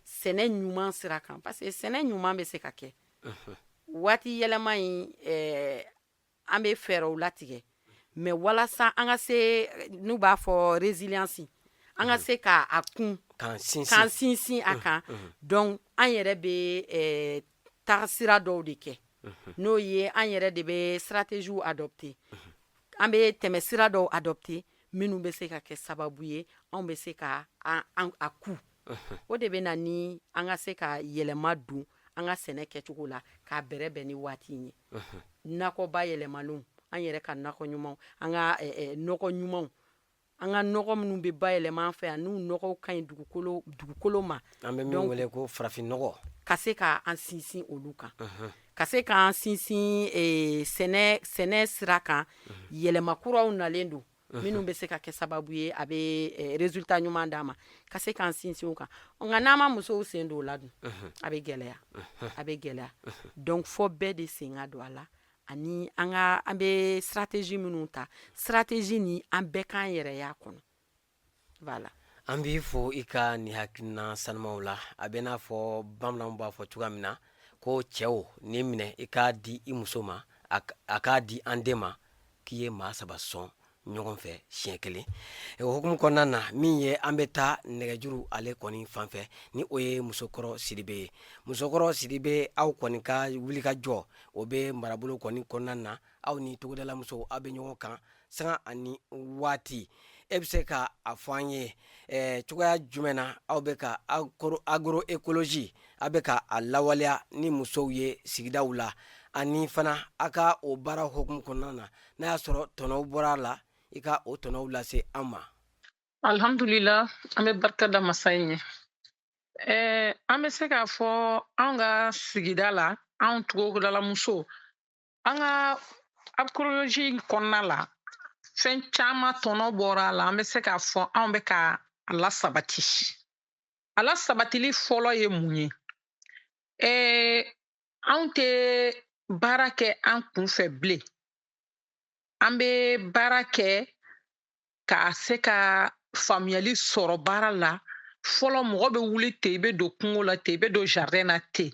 sɛnɛ ɲuman sira kan, parce que sɛnɛ ɲuman bɛ se ka kɛ. Waati yɛlɛma in, an bɛ fɛɛrɛw latigɛ, mais walasa an ka se, n'u b'a fɔ résilience, an ka se k'a kun k'an k'an sinsin a kan. Donc an yɛrɛ bɛ taga sira dɔw de kɛ, n'o ye an yɛrɛ de bɛ stratégie adopter, an bɛ tɛmɛ sira dɔw adopter minnu bɛ se ka kɛ sababu ye anw bɛ se ka a ku. O de bɛ na ni an ka se ka yɛlɛma don an ka sɛnɛ kɛcogo la k'a bɛrɛ bɛn ni waati in ye. Nakɔba yɛlɛmalenw, an yɛrɛ ka nakɔ ɲumanw, an ka nɔgɔ ɲumanw, an ka nɔgɔ minnu bɛ bayɛlɛma an fɛ yan, n'u nɔgɔw ka ɲi dugukolo ma. An bɛ min wele ko farafin nɔgɔ. Ka se ka an sinsin olu kan, ka se k'an sinsin sɛnɛ sira kan. Yɛlɛma kuraw nalen don minnu bɛ se ka kɛ sababu ye a bɛ résultat ɲuman d'an ma, ka se k'an sinsin o kan. Nka n'an ma musow sen don o la dun, a bɛ gɛlɛya, a bɛ gɛlɛya. Donc fɔ bɛɛ de sen ka don a la, ani an ka an bɛ stratégie minnu ta, stratégie ni an bɛɛ k'an yɛrɛ y'a kɔnɔ, voilà. An b'i fo i ka nin hakilina sanumaw la. A bɛ n'a fɔ bamananw b'a fɔ cogoya min na ko cɛw n'i minɛ i k'a di i muso ma, a k'a di an den ma, k'i ye maa saba sɔn ɲɔgɔn fɛ siɲɛ kelen. O hukumu kɔnɔna na, min ye an bɛ taa nɛgɛjuru ale kɔni fanfɛ, ni o ye Musokɔrɔ Sidibe ye. Musokɔrɔ Sidibe, aw kɔni ka wulikajɔ, o bɛ marabolo kɔni kɔnɔna na, aw ni togodalamusow, aw bɛ ɲɔgɔn kan sanga ani waati. E bɛ se ka a fɔ an ye cogoya jumɛn na aw bɛ ka agroécologie, aw bɛ ka a lawaleya ni musow ye sigidaw la, ani fana aw ka o baara hukumu kɔnɔna na, n'a y'a sɔrɔ tɔnɔw bɔra a la, i ka o tɔnɔw lase an ma? Alhamdulila, an bɛ barika da masa in ye. An bɛ se k'a fɔ anw ka sigida la, anw togodalamuso, an ka agroécologie kɔnɔna la, fɛn caman tɔnɔ bɔra a la. An bɛ se k'a fɔ anw bɛ ka a lasabati. A lasabatili fɔlɔ ye mun ye? Anw tɛ baara kɛ an kun fɛ bilen. An bɛ baara kɛ ka se ka faamuyali sɔrɔ baara la. Fɔlɔ, mɔgɔ bɛ wuli ten, i bɛ don kungo la ten, i bɛ don jardin na ten.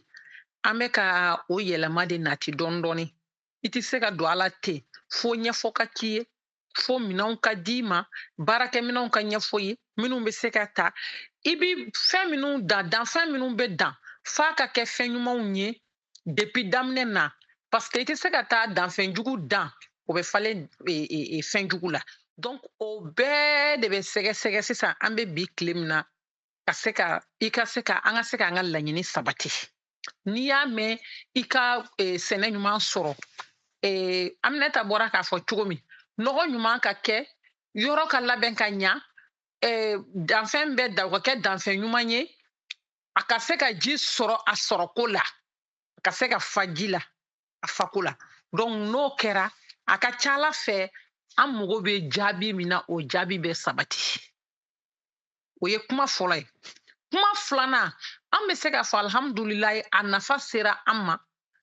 An bɛ ka o yɛlɛma de nati dɔɔni dɔɔni. I tɛ se ka don a la ten fo ɲɛfɔ ka k'i ye, fo minɛnw ka d'i ma, baarakɛminɛnw ka ɲɛfɔ ye minnu bɛ se ka ta. I bi fɛn minnu dan, danfɛn minnu bɛ dan, f'a ka kɛ fɛn ɲumanw ye depuis daminɛ na, parce que i tɛ se ka taa danfɛn jugu dan, o bɛ falen fɛn jugu la. Donc o bɛɛ de bɛ sɛgɛsɛgɛ sisan. An bɛ bi tile min na, ka se ka i ka se ka an ka se k'an ka laɲini sabati. N'i y'a mɛn i ka sɛnɛ ɲuman sɔrɔ, Aminata bɔra k'a fɔ cogo min, nɔgɔ ɲuman ka kɛ, yɔrɔ ka labɛn ka ɲa, danfɛn bɛ da, o ka kɛ danfɛn ɲuman ye, a ka se ka ji sɔrɔ a sɔrɔko la, a ka se ka fa ji la a fako la. Donc n'o kɛra, a ka ca ala fɛ, an mago bɛ jaabi min na, o jaabi bɛ sabati. O ye kuma fɔlɔ ye. Kuma filanan, an bɛ se k'a fɔ alhamdulilayi, a nafa sera an ma,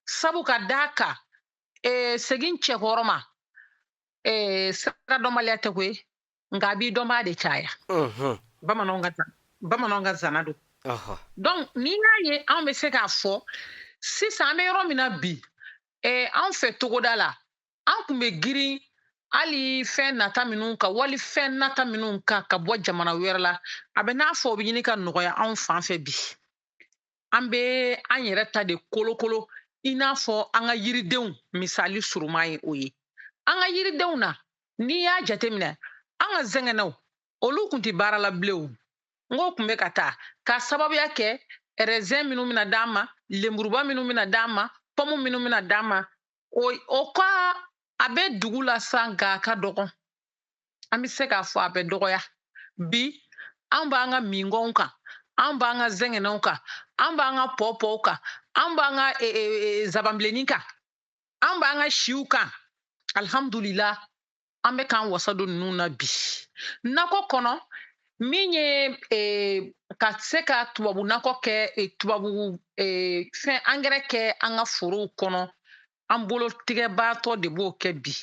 sabu ka d'a kan, segin cɛkɔrɔ ma, sira dɔnbaliya tɛ koyi, nka a b'i dɔnbaa de caya. Bamananw ka zana don. Donc n'i y'a ye, anw bɛ se k'a fɔ Sisan an bɛ yɔrɔ min na bi, anw fɛ togoda la, an tun bɛ girin hali fɛn nata minnu kan, wali fɛn nata minnu kan ka bɔ jamana wɛrɛ la, a bɛ n'a fɔ o bɛ ɲini ka nɔgɔya anw fan fɛ bi. An bɛ an yɛrɛ ta de kolokolo, i n'a fɔ an ka yiridenw misali surunman ye o ye. An ka yiridenw na, n'i y'a jateminɛ, an ka zɛgɛnɛw, olu tun tɛ baara la bilen o. N k'o tun bɛ ka taa k'a sababuya kɛ raisin minnu bɛna d'an ma, lenburuba minnu bɛna d'an ma, pɔmu minnu bɛna d'an ma, o ka a bɛ dugu la sa, nka a ka dɔgɔn. An bɛ se k'a fɔ a bɛ dɔgɔya. Bi an b'an ka mingɔnw kan, an b'an ka zɛgɛnɛw kan, an b'an ka pɔpɔw kan, an b'an ka zabanbilennin kan, an b'an ka siw kan. Alhamdulila, an bɛ k'an wasa don ninnu na bi. Nakɔ kɔnɔ, min ye ka se ka tubabu nakɔ kɛ, tubabu fɛn angɛrɛ kɛ an ka forow kɔnɔ, an bolo tigɛbaatɔ de b'o kɛ bi.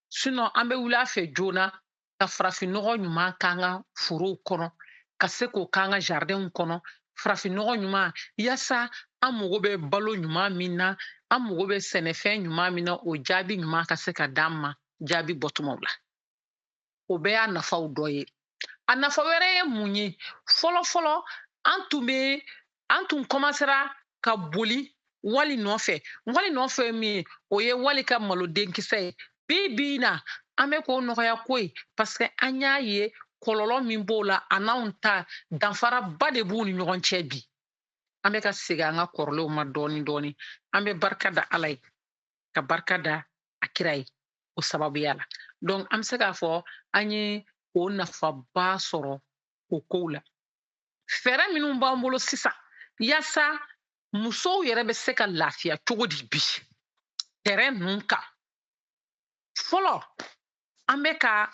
Sinon an bɛ wuli a fɛ joona ka farafinnɔgɔ ɲuman k'an ka forow kɔnɔ, ka se k'o k'an ka jardinw kɔnɔ, farafinnɔgɔ ɲuman, yaasa an mago bɛ balo ɲuman min na, an mago bɛ sɛnɛfɛn ɲuman min na, o jaabi ɲuman ka se ka d'an ma jaabi bɔtumaw la. O bɛɛ y'a nafaw dɔ ye. A nafa wɛrɛ ye mun ye? Fɔlɔ fɔlɔ, an tun kɔmasera ka boli wali nɔfɛ. Wali nɔfɛ ye min ye, o ye wali ka malodenkisɛ ye. Bi bi in na, an bɛ k'o nɔgɔya ko ye, parce que an y'a ye kɔlɔlɔ min b'o la, a n'anw ta danfaraba de b'u ni ɲɔgɔn cɛ bi. An bɛ ka segin an ka kɔrɔlenw ma dɔɔni dɔɔni. An bɛ barika da Ala ye, ka barika da a kira ye o sababuya la. Donc an bɛ se k'a fɔ an ye o nafaba sɔrɔ o kow la. Fɛɛrɛ minnu b'an bolo sisan yaasa musow yɛrɛ bɛ se ka lafiya cogo di bi terrain ninnu kan. Fɔlɔ, an bɛ ka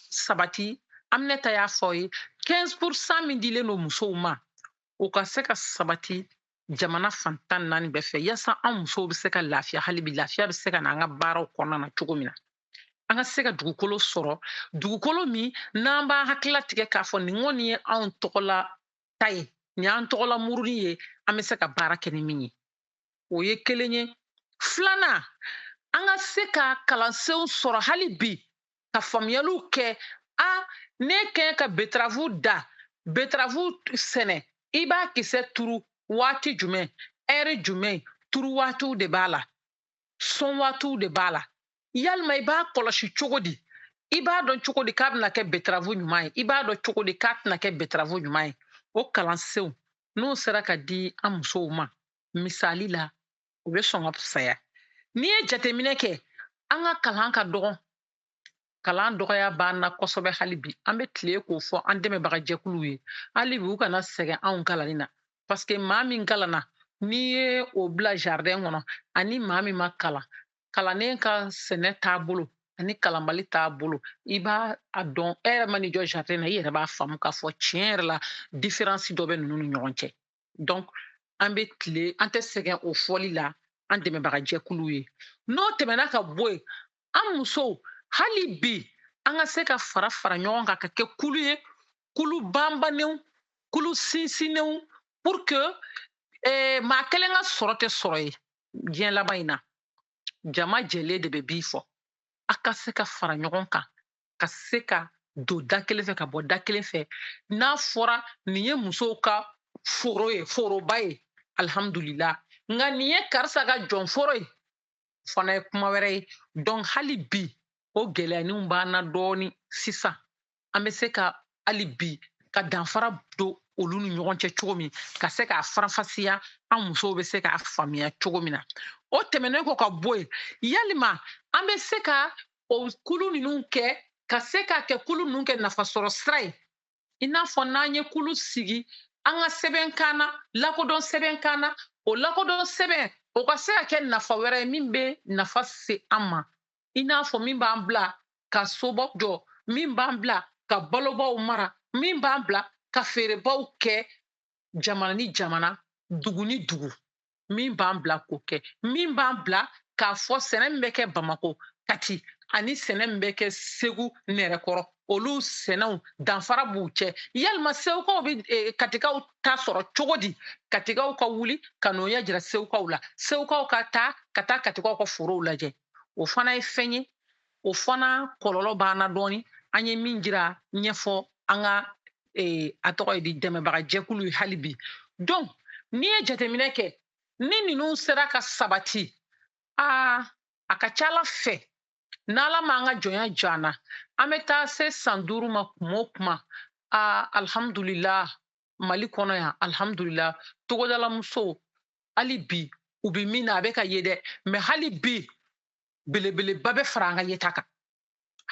sabati, Aminata y'a fɔ ye, 15% min dilen don musow ma, o ka se ka sabati jamana fan 14 bɛɛ fɛ, yaasa an musow bɛ se ka lafiya hali bi, lafiya bɛ se ka na an ka baaraw kɔnɔna na cogo min na. An ka se ka dugukolo sɔrɔ, dugukolo min n'an b'an hakilila tigɛ k'a fɔ nin kɔni ye anw tɔgɔla ta ye, nin y'an tɔgɔla muruni ye, an bɛ se ka baara kɛ ni min ye. O ye kelen ye. Filanan, an ka se ka kalansenw sɔrɔ hali bi, ka faamuyaliw kɛ. A ne kɛ ka betterave da, betterave sɛnɛ, i b'a kisɛ turu waati jumɛn, ɛri jumɛn, turu waatiw de b'a la, sɔn waatiw de b'a la. Yalima i b'a kɔlɔsi cogo di? I b'a dɔn cogo di k'a bɛna kɛ betterave ɲuman ye? I b'a dɔn cogo di k'a tɛna kɛ betterave ɲuman ye? O kalansenw n'o sera ka di an musow ma misali la, o bɛ sɔn ka fisaya. N'i ye jateminɛ kɛ, an ka kalan ka dɔgɔn, kalan dɔgɔya b'an na kosɛbɛ hali bi. An bɛ tile k'o fɔ an dɛmɛbaga jɛkuluw ye hali bi, u kana sɛgɛn anw kalanni na, parce que maa min kalanna, n'i ye o bila jardin kɔnɔ, ani maa min ma kalan, kalannen ka sɛnɛ taabolo ani kalanbali taabolo, i b'a a dɔn. E yɛrɛ ma n'i jɔ jardin na, i yɛrɛ b'a faamu k'a fɔ tiɲɛ yɛrɛ la différence dɔ bɛ ninnu ni ɲɔgɔn cɛ. Donc an bɛ tile, an tɛ sɛgɛn o fɔli la an dɛmɛbaga jɛkuluw ye. N'o tɛmɛna ka bɔ yen, an musow hali bi, an ka se ka fara fara ɲɔgɔn kan ka kɛ kulu ye, kulu banbanenw, kulu sinsinnenw, pour que maa kelen ka sɔrɔ tɛ sɔrɔ ye diɲɛ laban in na. Jama jɛlen de bɛ bi fɔ. A ka se ka fara ɲɔgɔn kan, ka se ka don da kelen fɛ, ka bɔ da kelen fɛ. N'a fɔra nin ye musow ka foro ye, foroba ye, alhamdulila. Nka nin ye karisa ka jɔn foro ye, fana ye kuma wɛrɛ ye. Donc hali bi o gɛlɛyaninw b'an na dɔɔni sisan. An bɛ se ka hali bi ka danfara don olu ni ɲɔgɔn cɛ cogo min, ka se k'a faranfasiya, an musow bɛ se k'a faamuya cogo min na. O tɛmɛnen kɔ ka bɔ yen, yalima an bɛ se ka o kulu ninnu kɛ, ka se k'a kɛ kulu ninnu kɛ nafasɔrɔ sira ye, i n'a fɔ n'an ye kulu sigi an ka sɛbɛn kan na, lakodɔn sɛbɛn kan na, o lakodɔn sɛbɛn o ka se ka kɛ nafa wɛrɛ ye min bɛ nafa se an ma, i n'a fɔ min b'an bila ka sobaw jɔ, min b'an bila ka balobaw mara, min b'an bila ka feerebaw kɛ jamana ni jamana, dugu ni dugu, min b'an bila k'o kɛ, min b'an bila k'a fɔ sɛnɛ min bɛ kɛ Bamako, Kati ani sɛnɛ min bɛ kɛ Segu Nɛrɛkɔrɔ, olu sɛnɛw danfara b'u cɛ. Yalima Segukaw bɛ Katikaw ta sɔrɔ cogo di? Katikaw ka wuli ka n'o ɲɛ jira Segukaw la, Segukaw ka taa ka taa Katikaw ka forow lajɛ. O fana ye fɛn ye, o fana kɔlɔlɔ b'an na dɔɔni. An ye min jira ɲɛfɔ an ka a tɔgɔ ye di, dɛmɛbaga jɛkulu ye hali bi. Donc n'i ye jateminɛ kɛ, ni ninnu sera ka sabati, aa, a ka ca Ala fɛ, n'Ala m'an ka jɔnya jɔ an na, an bɛ taa se san 5 ma kuma o kuma, aa, alhamdulillah, Mali kɔnɔ yan, alhamdulillah, togodalamusow hali bi u bɛ min na, a bɛ ka ye dɛ, mais hali bi belebeleba bɛ fara an ka yeta kan.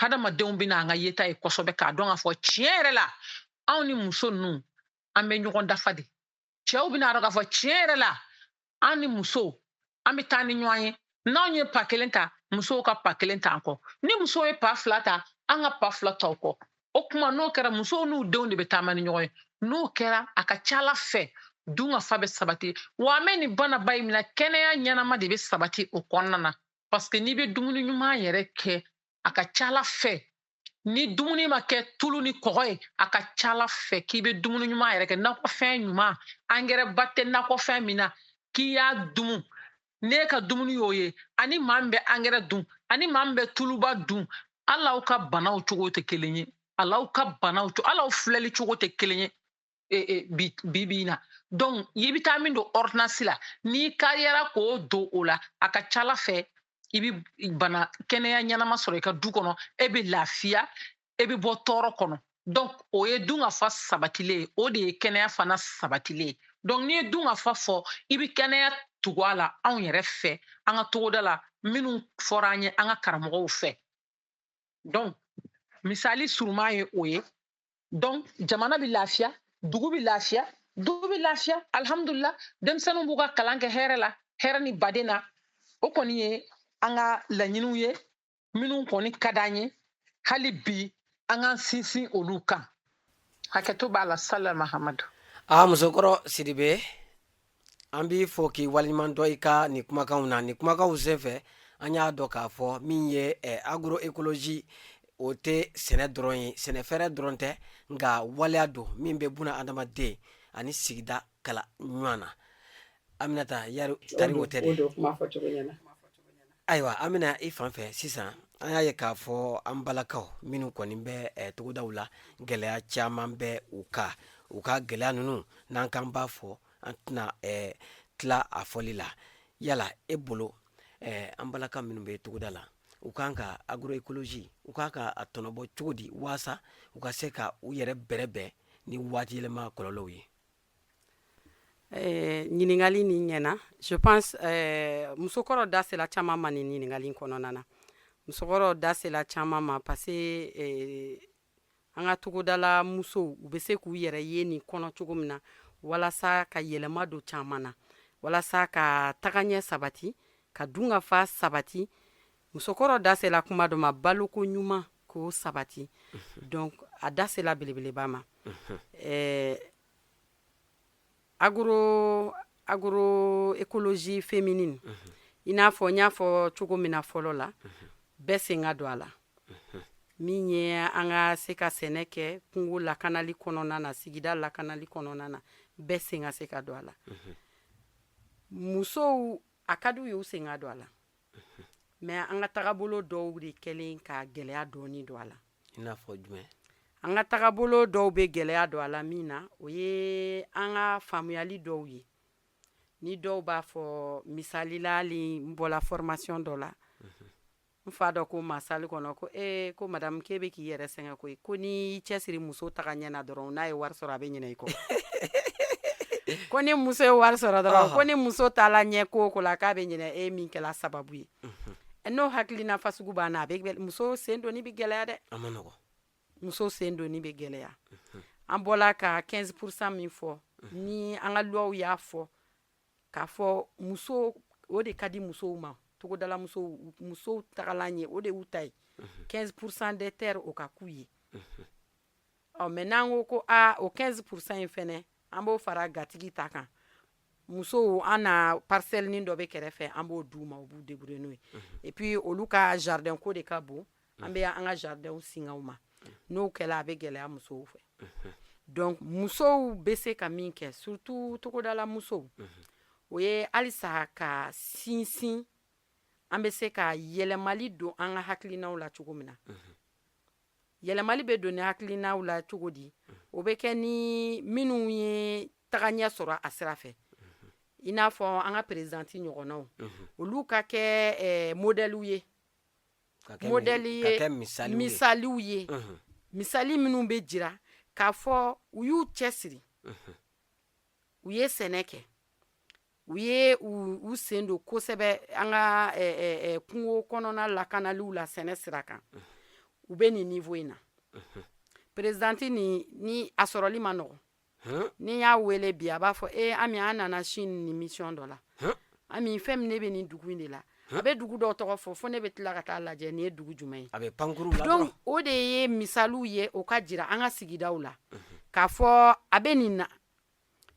Hadamadenw bɛ na an ka yeta ye kosɛbɛ, k'a dɔn k'a fɔ tiɲɛ yɛrɛ la anw ni muso ninnu an bɛ ɲɔgɔn dafa de. Cɛw bɛna dɔn k'a fɔ tiɲɛ yɛrɛ la an ni musow an bɛ taa ni ɲɔgɔn ye. N'anw ye pa kelen ta, musow ka pa kelen ta an kɔ. Ni musow ye pa 2 ta, an ka pa 2 ta u kɔ. O tuma n'o kɛra, musow n'u denw de bɛ taama ni ɲɔgɔn ye. N'o kɛra, a ka ca Ala fɛ dunkafa bɛ sabati. Wa an bɛ nin banaba in minɛ, kɛnɛya ɲɛnama de bɛ sabati o kɔnɔna na, parce que n'i bɛ dumuni ɲuman yɛrɛ kɛ, a ka ca Ala fɛ ni dumuni ma kɛ tulu ni kɔgɔ ye, a ka ca Ala fɛ k'i bɛ dumuni ɲuman yɛrɛ kɛ, nakɔfɛn ɲuman, angɛrɛ ba tɛ nakɔfɛn min na, k'i y'a dumu, n'e ka dumuni y'o ye, ani maa min bɛ angɛrɛ dun, ani maa min bɛ tuluba dun, hali aw ka banaw cogo tɛ kelen ye, hali aw ka banaw hali aw filɛli cogo tɛ kelen ye. Bi bi in na, donc i bɛ taa min don ordonnance la, n'i kariyara k'o don o la, a ka ca Ala fɛ i bɛ bana kɛnɛya ɲɛnama sɔrɔ i ka du kɔnɔ, e bɛ lafiya, e bɛ bɔ tɔɔrɔ kɔnɔ. Donc o ye dunkafa sabatilen ye, o de ye kɛnɛya fana sabatilen ye. Donc n'i ye dunkafa fɔ, i bɛ kɛnɛya tugu a la. Anw yɛrɛ fɛ an ka togoda la, minnu fɔra an ye an ka karamɔgɔw fɛ, donc misali surunman ye o ye. Donc jamana bɛ lafiya, dugu bɛ lafiya, du bɛ lafiya, alhamdulillah. Denmisɛnninw b'u ka kalan kɛ hɛrɛ la, hɛrɛ ni baden na. O kɔni ye an ka laɲiniw ye minnu kɔni ka d'an ye, hali bi an k'an sinsin olu kan. Hakɛto b'a la. Sala Mahamadu. Aa, musokɔrɔ Sidibe, an b'i fo k'i waleɲuman dɔn i ka nin kumakanw na. Nin kumakanw senfɛ, an y'a dɔn k'a fɔ min ye agroécologie, o tɛ sɛnɛ dɔrɔn ye, sɛnɛfɛɛrɛ dɔrɔn tɛ, nka waleya don min bɛ buna adamaden ani sigida kala ɲɔgɔn na. Aminata yari tari o tɛ dɛ. Kuma fɔ cogo ɲɛna. Ayiwa, an bɛna i fan fɛ sisan. An y'a ye k'a fɔ an balakaw minnu kɔni bɛ togodaw la, gɛlɛya caman bɛ u kan. U ka gɛlɛya ninnu, n'an kan b'a fɔ, an tɛna tila a fɔli la. Yala e bolo, an balaka minnu bɛ togoda la, u kan ka agroécologie, u kan ka a tɔnɔbɔ cogo di waasa u ka se ka u yɛrɛ bɛrɛbɛn ni waati yɛlɛma kɔlɔlɔw ye? Ɲininkali nin ɲɛna. Je pense musokɔrɔ da sela caman ma nin ɲininkali kɔnɔna na. Musokɔrɔ da sela caman ma, parce que an ka togodala musow, u bɛ se k'u yɛrɛ ye nin kɔnɔ cogo min na, walasa ka yɛlɛma don caman na, walasa ka tagaɲɛ sabati, ka dunkafa sabati. Musokɔrɔ da sela kuma dɔ ma, baloko ɲuman k'o sabati. Donc a da sela belebeleba ma. Agroécologie féminine, i n'a fɔ n y'a fɔ cogo min na fɔlɔ la, bɛɛ sen ka don a la. Min ye an ka se ka sɛnɛ kɛ kungo lakanali kɔnɔna na, sigida lakanali kɔnɔna na, bɛɛ sen ka se ka don a la. Musow, a ka d'u ye u sen ka don a la, mais an ka tagabolo dɔw de kɛlen ka gɛlɛya dɔɔni don a la. I n'a fɔ jumɛn? An ka tagabolo dɔw bɛ gɛlɛya don a la min na, o ye an ka faamuyali dɔw ye. Ni dɔw b'a fɔ, misali la, hali n bɔla formation dɔ la, n fa dɔ ko ma salle kɔnɔ ko ee, ko madame, k'e bɛ k'i yɛrɛ sɛgɛn koyi, ko n'i y'i cɛsiri muso taga ɲɛ na dɔrɔn, n'a ye wari sɔrɔ, a bɛ ɲinɛ i kɔ. Ko ni muso ye wari sɔrɔ dɔrɔn, ko ni muso taala ɲɛ ko o ko la, k'a bɛ ɲinɛ e min kɛla sababu ye. N'o hakilina fasugu b'an na, a bɛ muso sen donni bɛ gɛlɛya dɛ. A ma nɔgɔn. Muso sen donni bɛ gɛlɛya. An bɔla ka 15% min fɔ, ni an ka loi y'a fɔ k'a fɔ muso, o de ka di musow ma. Togodala musow, musow tagalan ye, o de y'u ta ye, 15% des terres, o ka k'u ye. Ɔ, mais n'an ko ko aa, o 15% in fɛnɛ, an b'o fara gatigi ta kan. Musow, an na parcelle nin dɔ bɛ kɛrɛfɛ, an b'o d'u ma, u b'u débrouiller n'o ye. Et puis olu ka jardin ko de ka bon, an bɛ an ka jardinw singa u ma. N'o kɛla, a bɛ gɛlɛya musow fɛ. Donc musow bɛ se ka min kɛ, surtout togodala musow, o ye halisa ka sinsin an bɛ se ka yɛlɛmali don an ka hakilinaw la cogo min na. Yɛlɛmali bɛ don ni hakilinaw la cogo di? O bɛ kɛ ni minnu ye tagaɲɛ sɔrɔ a sira fɛ, i n'a fɔ an ka présidente ɲɔgɔnnaw, olu ka kɛ modèlew ye. Modèle ye, misaliw ye, misali minnu bɛ jira k'a fɔ u y'u cɛsiri, u ye sɛnɛ kɛ, u ye u sen don kosɛbɛ an ka kungo kɔnɔna lakanaliw la sɛnɛ sira kan, u bɛ nin niveau in na. Présidente ni ni a sɔrɔli ma nɔgɔn. Ni y'a wele bi, a b'a fɔ: "E Ami, an nana Chine ni mission dɔ la. Ami, fɛn min, ne bɛ nin dugu in de la." A bɛ dugu dɔw tɔgɔ fɔ, fo ne bɛ tila ka taa lajɛ nin ye dugu jumɛn ye. A bɛ pankuru la. Donc o de ye misaliw ye, o ka jira an ka sigidaw la k'a fɔ a bɛ nin na.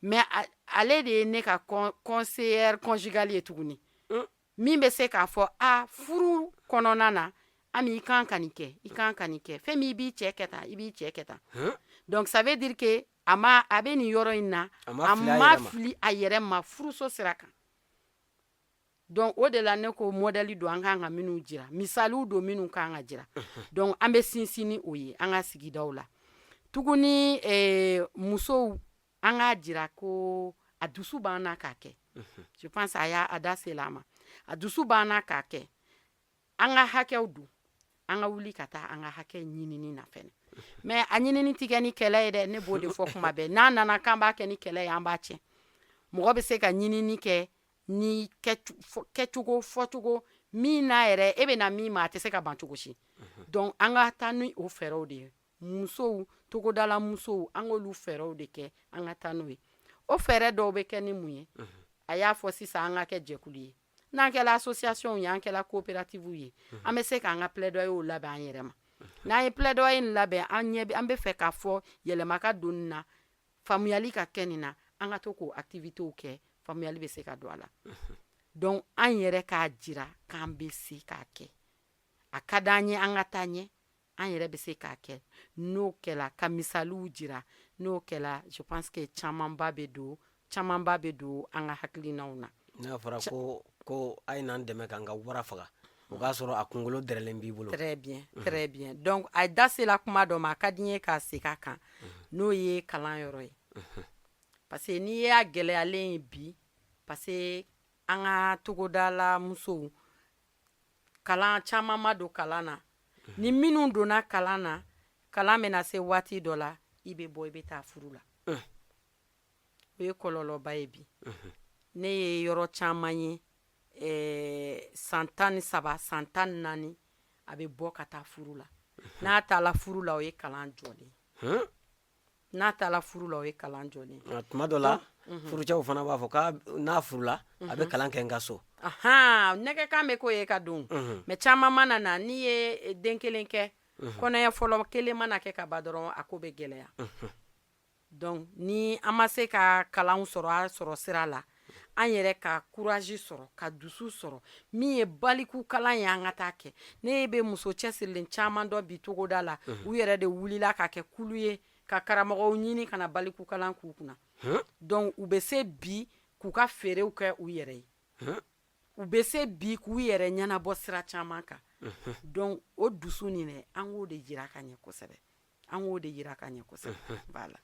Mais ale de ye ne ka conseillère conjugale ye tuguni, min bɛ se k'a fɔ a furu kɔnɔna na: "Ami, i kan ka nin kɛ, i kan ka nin kɛ, fɛn min i b'i cɛ kɛ tan, i b'i cɛ kɛ tan." Donc ça veut dire que a ma, a bɛ nin yɔrɔ in na, a ma fili a yɛrɛ ma furuso sira kan. Donc o de la ne ko modèle don, an kan ka minnu jira, misaliw don minnu kan ka jira. Donc an bɛ sinsin ni o ye an ka sigidaw la tuguni. Musow, an k'a jira ko a dusu b'an na k'a kɛ. Je pense a y'a a da sela a ma. A dusu b'an na k'a kɛ. An ka hakɛw don, an ka wuli ka taa an ka hakɛ ɲinini na fɛnɛ. Mais a ɲinini ti kɛ ni kɛlɛ ye dɛ. Ne b'o de fɔ kuma bɛɛ. N'a nana k'an b'a kɛ ni kɛlɛ ye, an b'a tiɲɛ. Mɔgɔ bɛ se ka ɲinini kɛ ni kɛcogo, fɔcogo min n'a yɛrɛ e bɛ na min ma, a tɛ se ka ban cogo si. Donc an ka taa ni o fɛɛrɛw de ye. Musow, togodala musow, an k'olu fɛɛrɛw de kɛ, an ka taa n'o ye. O fɛɛrɛ dɔw bɛ kɛ ni mun ye? A y'a fɔ sisan, an ka kɛ jɛkulu ye. N'an kɛla association ye, an kɛla coopérative ye, an bɛ se k'an ka plaidoyer labɛn an yɛrɛ ma. N'an ye plaidoyer in labɛn, an ɲɛ an bɛ fɛ k'a fɔ yɛlɛma ka don nin na, faamuyali ka kɛ nin na, an ka to k'o activités kɛ, faamuyali bɛ se ka don a la. Donc an yɛrɛ k'a jira k'an bɛ se k'a kɛ. A ka d'an ye an ka taa ɲɛ, an yɛrɛ bɛ se k'a kɛ. N'o kɛla, ka misaliw jira, n'o kɛla, je pense que camanba bɛ don an ka hakilinaw na. N'a fɔra ko a ye n'an dɛmɛ k'an ka wara faga, o k'a sɔrɔ a kunkolo dɛrɛlen b'i bolo. Très bien, très bien. Donc a da sela kuma dɔ ma, a ka di n ye k'a segin a kan, n'o ye kalan yɔrɔ ye. Parce que n'i y'a gɛlɛyalen ye bi, parce que an ka togodala musow, kalan caman ma don kalan na. Ni minnu donna kalan na, kalan bɛna se waati dɔ la, i bɛ bɔ, i bɛ taa furu la. O ye kɔlɔlɔba ye bi. Ne ye yɔrɔ caman ye, san 13, san 14, a bɛ bɔ ka taa furu la. N'a taala furu la, o ye kalan jɔlen ye. N'a taala furu la, o ye kalan jɔlen ye. Tuma dɔ la, furucɛw fana b'a fɔ k'a n'a furula, a bɛ kalan kɛ n ka so. Ahan, nɛgɛkan bɛ k'o ye ka don. Mais caman mana na, n'i ye den kelen kɛ, kɔnɔɲɛ fɔlɔ kelen mana kɛ ka ban dɔrɔn, a ko bɛ gɛlɛya. Donc ni an ma se ka kalanw sɔrɔ a sɔrɔ sira la, an yɛrɛ ka courage sɔrɔ, ka dusu sɔrɔ, min ye baliku kalan ye, an ka taa kɛ. Ne bɛ muso cɛsirilen caman dɔ bi togoda la, u yɛrɛ de wulila ka kɛ kulu ye ka karamɔgɔw ɲini ka na baliku kalan k'u kunna. Donc u bɛ se bi k'u ka feerew kɛ u yɛrɛ ye, u bɛ se bi k'u yɛrɛ ɲɛnabɔ sira caman kan. Donc o dusu nin dɛ, an k'o de jira ka ɲɛ kosɛbɛ, an k'o de jira ka ɲɛ kosɛbɛ. Voilà.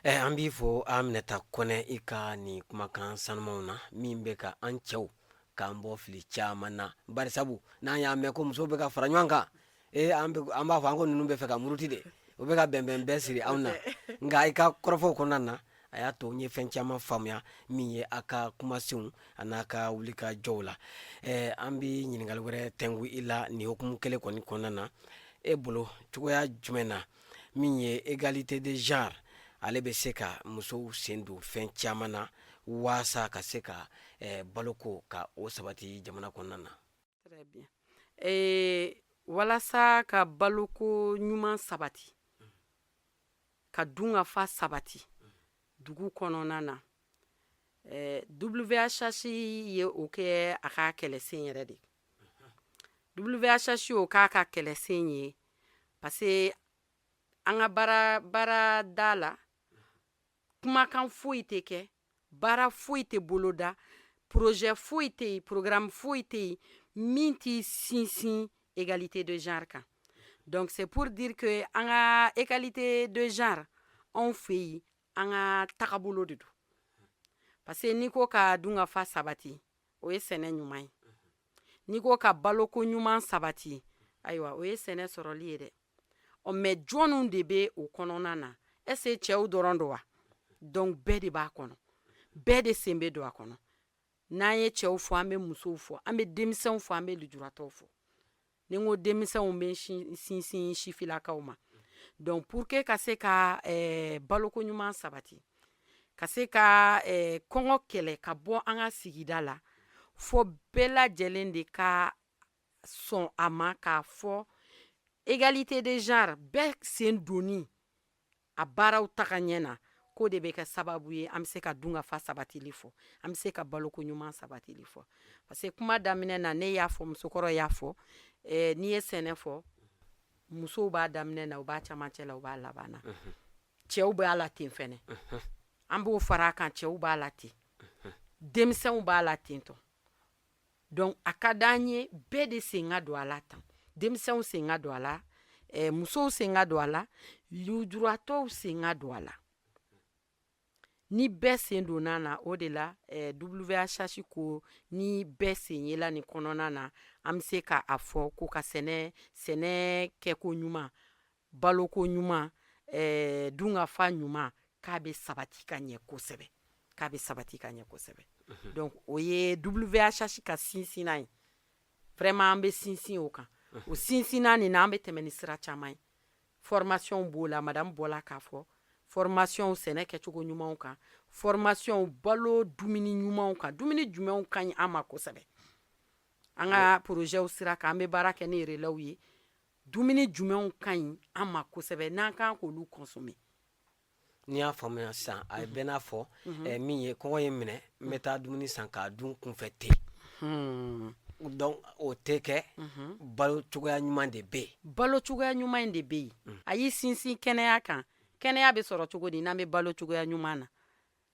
An b'i fo, Aminata Kɔnɛ, i ka nin kumakan sanumanw na min bɛ ka an cɛw k'an bɔ fili caman na. Bari sabu n'an y'a mɛn ko musow bɛ ka fara ɲɔgɔn kan, an b'a fɔ an ko ninnu bɛ fɛ ka muruti de, u bɛ ka bɛnbɛn bɛɛ siri anw na. Nka i ka kɔrɔfɔw kɔnɔna na, a y'a to n ye fɛn caman faamuya min ye a ka kumasenw a n'a ka wuli ka jɔw la. An bɛ ɲininkali wɛrɛ tɛnku i la nin hukumu kelen kɔni kɔnɔna na. E bolo, cogoya jumɛn na min ye égalité de genre, ale bɛ se ka musow sen don fɛn caman na waasa ka se ka baloko ka o sabati jamana kɔnɔna na? Très bien. Walasa ka baloko ɲuman sabati, ka dun ka fa sabati dugu kɔnɔna na, WHH ye o kɛ a ka kɛlɛsen yɛrɛ de. WHH y'o k'a ka kɛlɛsen ye parce que an ka baarada la, kumakan foyi tɛ kɛ, baara foyi tɛ boloda, projet foyi tɛ yen, programme foyi tɛ yen min t'i sinsin égalité de genre kan. Donc c'est pour dire que an ka égalité de genre, anw fɛ yen, an ka tagabolo de don, parce que n'i ko ka dunkafa sabati, o ye sɛnɛ ɲuman ye. N'i ko ka baloko ɲuman sabati, ayiwa, o ye sɛnɛ sɔrɔli ye dɛ. Ɔ, mais jɔnniw de bɛ o kɔnɔna na? Est ce que cɛw dɔrɔn don wa? Donc bɛɛ de b'a kɔnɔ, bɛɛ de sen bɛ don a kɔnɔ. N'an ye cɛw fɔ, an bɛ musow fɔ, an bɛ denmisɛnw fɔ, an bɛ lujuratɔw fɔ. Ni n ko denmisɛnw, bɛ sinsin sifilakaw ma. Donc pour que ka se ka baloko ɲuman sabati, ka se ka kɔngɔ kɛlɛ ka bɔ an ka sigida la, fɔ bɛɛ lajɛlen de ka sɔn a ma k'a fɔ égalité de genre, bɛɛ sen donni a baaraw taga ɲɛ na, k'o de bɛ kɛ sababu ye an bɛ se ka dunkafa sabatili fɔ, an bɛ se ka baloko ɲuman sabatili fɔ. Parce que kuma daminɛ na, ne y'a fɔ, musokɔrɔ y'a fɔ, n'i ye sɛnɛ fɔ, musow b'a daminɛ na, u b'a camancɛ la, u b'a laban na. Cɛw b'a la ten fɛnɛ, an b'o fara a kan. Cɛw b'a la ten, denmisɛnw b'a la ten tɔ. Donc a ka d'an ye bɛɛ de sen ka don a la tan: denmisɛnw sen ka don a la, musow sen ka don a la, lujuratɔw sen ka don a la. Ni bɛɛ sen donna na, o de la WHH ko ni bɛɛ sen yela nin kɔnɔna na, an bɛ se ka a fɔ ko ka sɛnɛ kɛko ɲuman, baloko ɲuman, dunkafa ɲuman, k'a bɛ sabati ka ɲɛ kosɛbɛ, k'a bɛ sabati ka ɲɛ kosɛbɛ. Donc o ye WHH ka sinsinna ye. Vraiment, an bɛ sinsin o kan. O sinsinna nin na, an bɛ tɛmɛ ni sira caman ye. Formation b'o la, madame bɔla k'a fɔ, formation sɛnɛ kɛcogo ɲumanw kan, formation balo dumuni ɲumanw kan, dumuni jumɛnw ka ɲi an ma kosɛbɛ. An ka projetw sira kan, an bɛ baara kɛ ni relais ye. Dumuni jumɛnw ka ɲi an ma kosɛbɛ n'an kan k'olu consommer? N'i y'a faamuya sisan, a bɛɛ n'a fɔ min ye kɔngɔ ye minɛ, n bɛ taa dumuni san k'a dun kunfɛ ten. Donc o tɛ kɛ. Balo cogoya ɲuman de bɛ yen. Balo cogoya ɲuman in de bɛ yen. A y'i sinsin kɛnɛya kan. Kɛnɛya bɛ sɔrɔ cogo di n'an bɛ balo cogoya ɲuman na?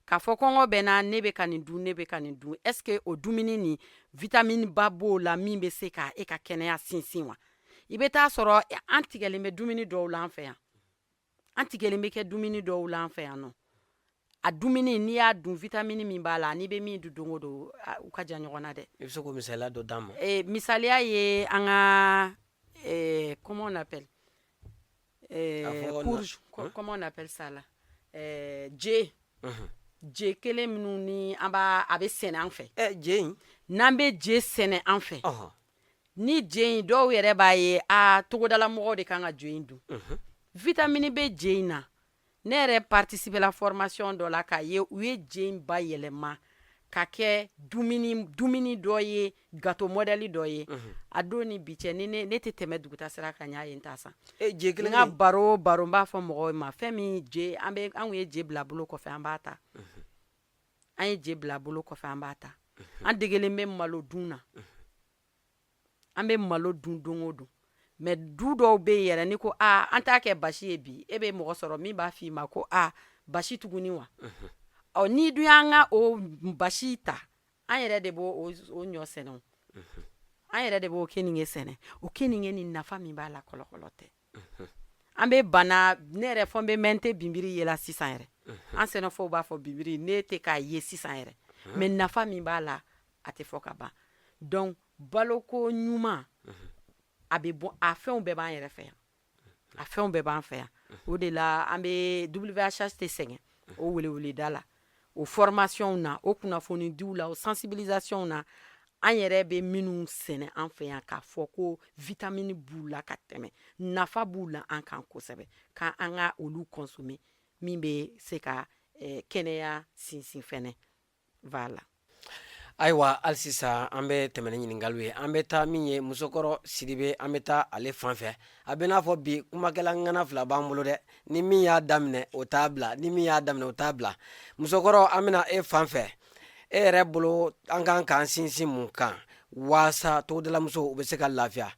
K'a fɔ kɔngɔ bɛ na, ne bɛ ka nin dun, ne bɛ ka nin dun, est ce que o dumuni nin, vitamine ba b'o la min bɛ se ka e ka kɛnɛya sinsin wa? I bɛ taa sɔrɔ an tigɛlen bɛ dumuni dɔw la an fɛ yan, an tigɛlen bɛ kɛ dumuni dɔw la an fɛ yan nɔ. A dumuni, n'i y'a dun, vitamine min b'a la, n'i bɛ min dun don o don, u ka jan ɲɔgɔn na dɛ. I bɛ se k'o misaliya dɔ d'an ma? Misaliya ye an ka comment on appelle, courge, comment on appelle ça là, je je kelen minnu ni an b'a, a bɛ sɛnɛ an fɛ. Je in. N'an bɛ je sɛnɛ an fɛ, ni je in, dɔw yɛrɛ b'a ye a togodala mɔgɔw de kan ka je in dun. Vitamine bɛ je in na. Ne yɛrɛ participer la formation dɔ la k'a ye u ye je in bayɛlɛma ka kɛ dumuni dɔ ye, gâteau modèle dɔ ye. A don ni bi cɛ, ni ne tɛ tɛmɛ duguta sira kan, y'a ye, n t'a san. Je kelen? N ka baro o baro, n b'a fɔ mɔgɔw ma fɛn min je, an bɛ, an kun ye je bila bolo kɔfɛ, an b'a ta. An ye je bila bolo kɔfɛ, an b'a ta. An degelen bɛ malo dun na, an bɛ malo dun don o don. Mais du dɔw bɛ yen yɛrɛ, ni ko aa, an t'a kɛ basi ye bi, e bɛ mɔgɔ sɔrɔ min b'a f'i ma ko aa, basi tuguni wa? Ɔ, ni dun y'an ka o basi ta, an yɛrɛ de b'o o ɲɔ sɛnɛ, o an yɛrɛ de b'o keninge sɛnɛ. O keninge ni nafa min b'a la, kɔlɔkɔlɔ tɛ. An bɛ bana, ne yɛrɛ fɔ n bɛ mɛn, n tɛ binbiri yela sisan yɛrɛ. An sɛnɛfɔw b'a fɔ binbiri, ne tɛ k'a ye sisan yɛrɛ. Mais nafa min b'a la, a tɛ fɔ ka ban. Donc baloko ɲuman, a bɛ bɔ, a fɛnw bɛɛ b'an yɛrɛ fɛ yan, a fɛnw bɛɛ b'an fɛ yan. O de la an bɛ WHH tɛ sɛgɛn o weleweleda la, o formation na, o kunnafonidiw la, o sensibilisation na. An yɛrɛ bɛ minnu sɛnɛ an fɛ yan, k'a fɔ ko vitamine b'u la ka tɛmɛ, nafa b'u la an kan kosɛbɛ, k'an ka olu consommer, min bɛ se ka kɛnɛya sinsin fɛnɛ. Voilà. Ayiwa, hali sisan an bɛ tɛmɛ ni ɲininkaliw ye. An bɛ taa min ye Musokɔrɔ Sidibe, an bɛ taa ale fan fɛ. A bɛ n'a fɔ bi kumakɛla ŋana fila b'an bolo dɛ. Ni min y'a daminɛ, o t'a bila. Ni min y'a daminɛ, o t'a bila. Musokɔrɔ, an bɛna e fan fɛ. E yɛrɛ bolo, an kan k'an sinsin mun kan waasa togodalamusow u bɛ se ka lafiya?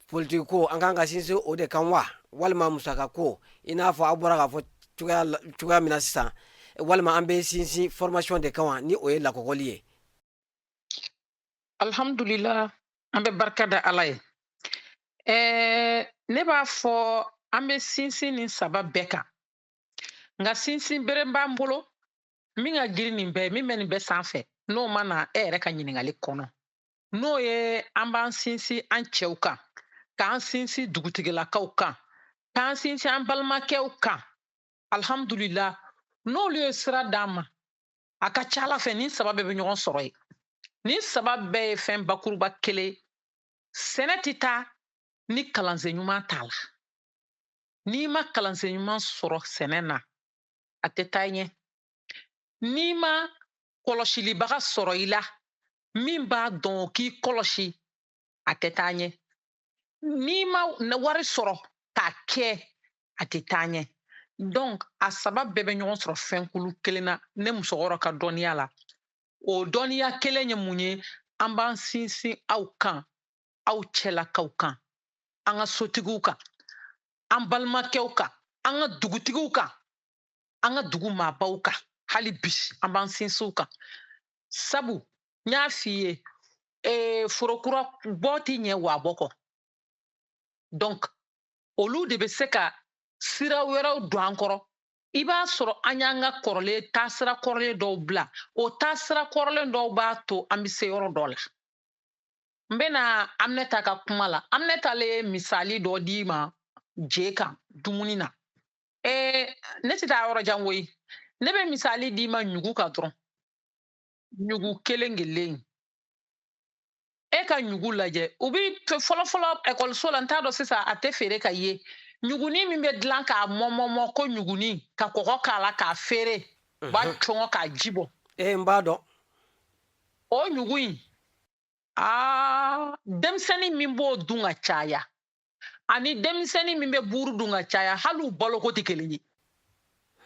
Politiki ko, an kan ka sinsin o de kan wa, walima musaka ko, i n'a fɔ aw bɔra k'a fɔ cogoya min na sisan, walima an bɛ sinsin formation de kan wa, ni o ye lakɔkɔli ye? Alhamdulillah, an bɛ barika da Ala ye. Ne b'a fɔ an bɛ sinsin nin saba bɛɛ kan, nka sinsin bere b'an bolo min ka girin nin bɛɛ, min bɛ nin bɛɛ sanfɛ, n'o ma na e yɛrɛ ka ɲininkali kɔnɔ, n'o ye an b'an sinsin an cɛw kan, k'an sinsin dugutigilakaw kan, k'an sinsin an balimakɛw kan. Alhamdulillah, n'olu ye sira d'an ma, a ka ca Ala fɛ nin saba bɛɛ bɛ ɲɔgɔn sɔrɔ yen. Nin saba bɛɛ ye fɛn bakuruba kelen. Sɛnɛ tɛ taa ni kalansen ɲuman t'a la. N'i ma kalansen ɲuman sɔrɔ sɛnɛ na, a tɛ taa ɲɛ. N'i ma kɔlɔsilibaga sɔrɔ i la min b'a dɔn k'i kɔlɔsi, a tɛ taa ɲɛ. N'i ma wari sɔrɔ k'a kɛ, a tɛ taa ɲɛ. Donc a saba bɛɛ bɛ ɲɔgɔn sɔrɔ fɛnkulu kelen na. Ne musokɔrɔ ka dɔnniya la, o dɔnniya kelen ye mun ye? An b'an sinsin aw kan, aw cɛlakaw kan, an ka sotigiw kan, an balimakɛw kan, an ka dugutigiw kan, an ka dugu maabaw kan. Hali bi an b'an sinsin u kan, sabu n y'a f'i ye, forokura bɔ tɛ ɲɛ wa bɔ kɔ. Donc olu de bɛ se ka sira wɛrɛw don an kɔrɔ. I b'a sɔrɔ an y'an ka kɔrɔlen taasira kɔrɔlen dɔw bila, o taasira kɔrɔlen dɔw b'a to an bɛ se yɔrɔ dɔ la. N bɛna Aminata ka kuma la. Aminata le ye misali dɔ d'i ma je kan dumuni na. Ne tɛ taa yɔrɔ jan koyi, ne bɛ misali d'i ma ɲugu kan dɔrɔn. Ɲugu kelen kelen, e ka ɲugu lajɛ, u bi fɔlɔfɔlɔ ekɔliso la, n t'a dɔn sisan a tɛ feere ka ye, ɲuguni min bɛ dilan k'a mɔmɔmɔ ko ɲuguni, ka kɔgɔ k'a la k'a feere, u b'a cɔngɔ k'a ji bɔ. Ee, n b'a dɔn. O ɲugu in, aa, denmisɛnnin min b'o dun ka caya ani denmisɛnnin min bɛ buuru dun ka caya, hali u baloko tɛ kelen ye,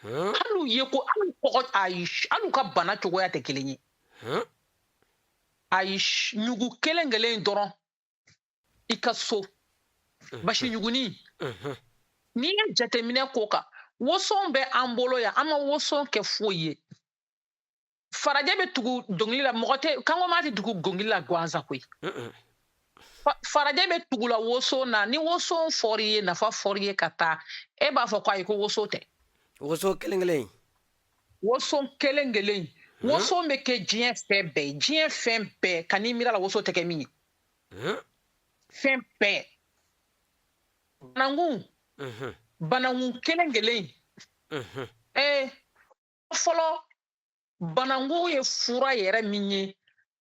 hali u ye ko, hali kɔgɔ, ayi, hali u ka bana cogoya tɛ kelen ye. Ayi, ɲugu kelen kelen dɔrɔn i ka so basi ɲuguni, n'i ye jateminɛ k'o kan, woson bɛ an bolo yan, an ma woson kɛ foyi ye. Farajɛ bɛ tugu dɔnkili la, mɔgɔ tɛ kankoma tɛ tugu dɔnkili la gansan koyi. Farajɛ bɛ tugu la woson na. Ni woson fɔr'i ye, nafa fɔr'i ye ka taa, e b'a fɔ ko ayi, ko woson tɛ. Woson kelen kelen. Woson kelen kelen. Woson bɛ kɛ diɲɛ fɛn bɛɛ ye, diɲɛ fɛn bɛɛ ka n'i miiri a la, woson tɛ kɛ min ye, fɛn bɛɛ. Banankun, banankun kelen kelen. Fɔlɔ banankun ye fura yɛrɛ min ye,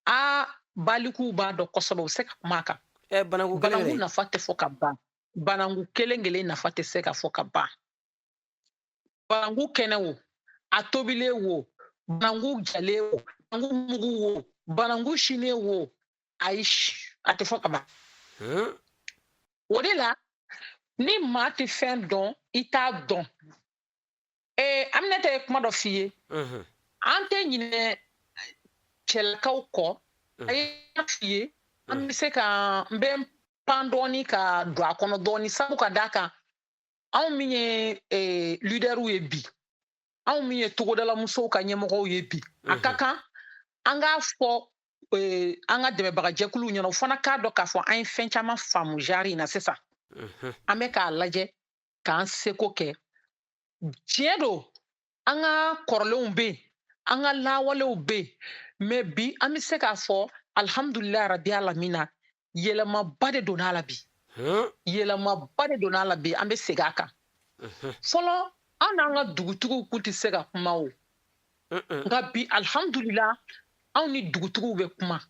a balikuw b'a dɔn kosɛbɛ, u bɛ se ka kuma a kan. Banankun kelen Banankun kelen. nafa tɛ fɔ ka ban. Banankun kelen kelen nafa tɛ se ka fɔ ka ban. Banankun kɛnɛ wo, a tobilen wo, banankun jalen wo, banankun mugu wo, banankun sinen wo, ayi, a tɛ fɔ ka ban. O de la, ni maa tɛ fɛn dɔn, i t'a dɔn. Aminata ye kuma dɔ f'i ye. An tɛ ɲinɛ cɛlakaw kɔ. A ye f'i ye, an bɛ se ka n bɛ pan dɔɔni ka don a kɔnɔ dɔɔni, sabu ka d'a kan, anw min ye leaderw ye bi, anw min ye togodalamusow ka ɲɛmɔgɔw ye bi, a ka kan an k'a fɔ an ka dɛmɛbagajɛkuluw ɲɛna, u fana k'a dɔn k'a fɔ an ye fɛn caman faamu genre in na sisan. An bɛ k'a lajɛ k'an seko kɛ. Tiɲɛ don, an ka kɔrɔlenw bɛ yen, an ka lawalew bɛ yen, mais bi an bɛ se k'a fɔ alhamdulilayi rabi alamina, yɛlɛmaba de donna a la bi. Yɛlɛmaba de donna a la bi. An bɛ segin a kan. Fɔlɔ, an n'an ka dugutigiw kun tɛ se ka kuma o, nka bi alhamdulila, anw ni dugutigiw bɛ kuma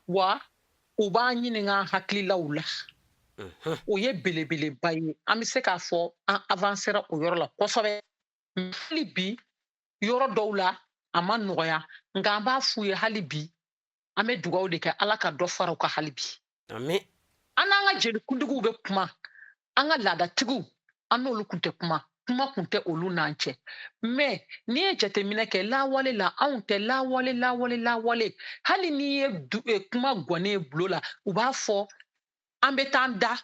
wa, u b'an ɲininka an hakililaw la. O ye belebeleba ye. An bɛ se k'a fɔ an avancera o yɔrɔ la kosɛbɛ. Hali bi yɔrɔ dɔw la a ma nɔgɔya, nka an b'a f'u ye hali bi, an bɛ dugawu de kɛ, Ala ka dɔ fara u kan hali bi. Ami. An n'an ka jelikuntigiw bɛ kuma, an ka laadatigiw, an n'olu kun tɛ kuma. Kuma kun tɛ olu n'an cɛ. Mais n'i ye jateminɛ kɛ lawale la, anw tɛ lawale lawale lawale. Hali n'i ye kuma gɔnnen ye bulon la, u b'a fɔ an bɛ taa da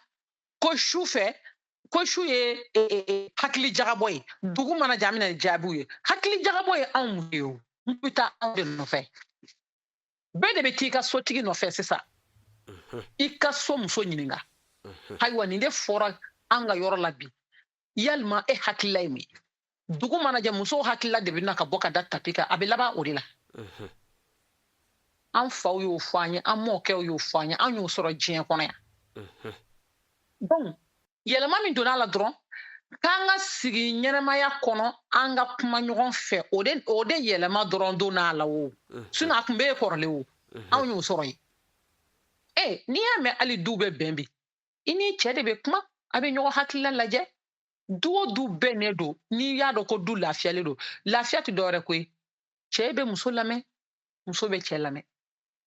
ko su fɛ, ko su ye hakili jagabɔ ye. Dugu mana jɛ, an bɛna jaabiw ye. Hakili jagabɔ ye anw ye o, n bɛ taa anw de nɔfɛ. Bɛɛ de bɛ t'i ka sotigi nɔfɛ sisan. I ka so muso ɲininka. Ayiwa, nin de fɔra an ka yɔrɔ la bi. Yalima e hakilila ye mun ye? Dugu mana jɛ, musow hakilila de bɛ na ka bɔ ka da tapi kan, a bɛ laban o de la. An faw y'o fɔ an ye, an mɔkɛw y'o fɔ an ye, an y'o sɔrɔ diɲɛ kɔnɔ yan. Donc yɛlɛma min donna a la dɔrɔn, k'an ka sigi ɲɛnɛmaya kɔnɔ, an ka kuma ɲɔgɔn fɛ, o de yɛlɛma dɔrɔn donna a la o. Sinon a tun bɛ yen kɔrɔlen o, anw y'o sɔrɔ yen. N'i y'a mɛn hali du bɛ bɛn bi, i n'i cɛ de bɛ kuma, a bɛ ɲɔgɔn hakilila lajɛ. Du o du bɛnnen don, n'i y'a dɔn ko du lafiyalen don, lafiya tɛ dɔwɛrɛ koyi. Cɛ bɛ muso lamɛn, muso bɛ cɛ lamɛn.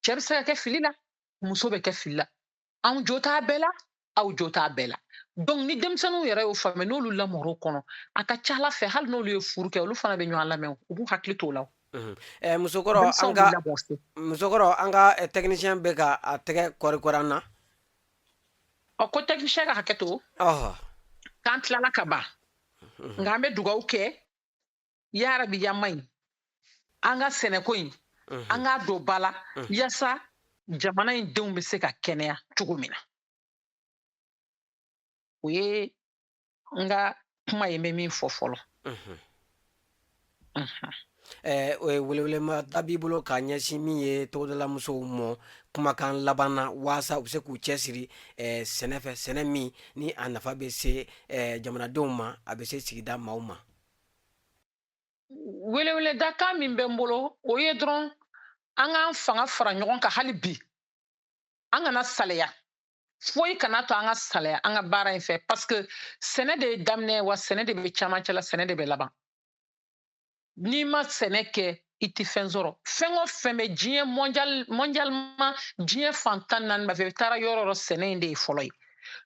Cɛ bɛ se ka kɛ fili la, muso bɛ kɛ fili la. Anw jo t'a bɛɛ la, aw jo t'a bɛɛ la. Donc ni denmisɛnninw yɛrɛ y'o faamuya, n'olu lamɔr'o kɔnɔ, a ka ca Ala fɛ, hali n'olu ye furu kɛ, olu fana bɛ ɲɔgɔn lamɛn, u b'u hakili t'o la. Musokɔrɔ, an ka musokɔrɔ, an ka technicien bɛ ka a tɛgɛ kɔri kɔri an na. Ɔ, ko technicien ka hakɛ to. K'an tilala ka ban. Nka an bɛ dugawu kɛ, yarabi yama in, an ka sɛnɛko in, an k'a don ba la, yaasa jamana in denw bɛ se ka kɛnɛya cogo min na. O ye n ka kuma ye, n bɛ min fɔ fɔlɔ. O ye welewelema da b'i bolo k'a ɲɛsin min ye togodalamusow mɔ kumakan laban na, waasa u bɛ se k'u cɛsiri sɛnɛ fɛ, sɛnɛ min ni a nafa bɛ se jamanadenw ma, a bɛ se sigida maaw ma. Weleweledakan min bɛ n bolo, o ye dɔrɔn an k'an fanga fara ɲɔgɔn kan hali bi, an kana salaya, foyi kana to an ka salaya an ka baara in fɛ, parce que sɛnɛ de ye daminɛ, wa sɛnɛ de bɛ camancɛ la, sɛnɛ de bɛ laban. N'i ma sɛnɛ kɛ, i tɛ fɛn sɔrɔ. Fɛn o fɛn bɛ diɲɛ mondialement, diɲɛ fan 14 bɛɛ fɛ, i taara yɔrɔ o yɔrɔ, sɛnɛ in de ye fɔlɔ ye.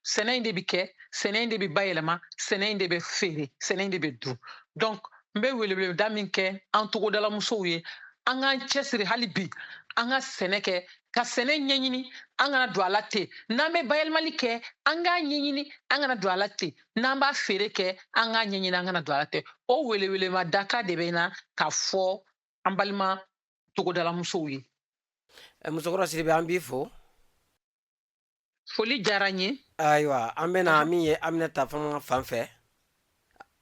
Sɛnɛ in de bɛ kɛ, sɛnɛ in de bɛ bayɛlɛma, sɛnɛ in de bɛ feere, sɛnɛ in de bɛ dun. Donc n bɛ weleweleda min kɛ an togodalamusow ye, an k'an cɛsiri hali bi, an ka sɛnɛ kɛ, ka sɛnɛ ɲɛɲini, an kana don a la ten. N'an bɛ bayɛlɛmali kɛ, an k'a ɲɛɲini, an kana don a la ten. N'an b'a feere kɛ, an k'a ɲɛɲini, an kana don a la ten. O welewelema daka de bɛ na k'a fɔ an balima togodalamusow ye. Musokɔrɔ Sidibe, an b'i fo. Foli diyara n ye. Ayiwa, an bɛna min ye Aminata fana fan fɛ,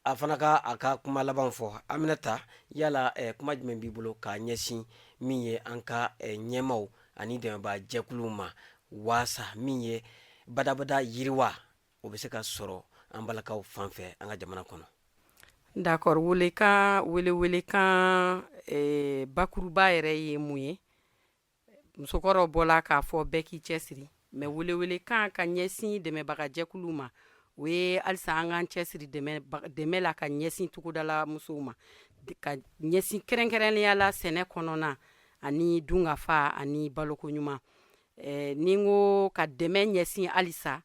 a fana ka a ka kuma laban fɔ. Aminata, yala kuma jumɛn b'i bolo k'a ɲɛsin min ye an ka ɲɛmaw ani dɛmɛbaa jɛkuluw ma, waasa min ye badabada yiriwa o bɛ se ka sɔrɔ an balakaw fan fɛ an ka jamana kɔnɔ? D'accord, welekan, welewelekan bakuruba yɛrɛ ye mun ye? Musokɔrɔ bɔla k'a fɔ bɛɛ k'i cɛsiri, mais welewelekan ka ɲɛsin dɛmɛbaga jɛkuluw ma, o ye halisa an k'an cɛsiri dɛmɛ la ka ɲɛsin togodala musow ma, ka ɲɛsin kɛrɛnkɛrɛnnenya la sɛnɛ kɔnɔna ani dunkafa ani baloko ɲuman. Ni n ko ka dɛmɛ ɲɛsin, halisa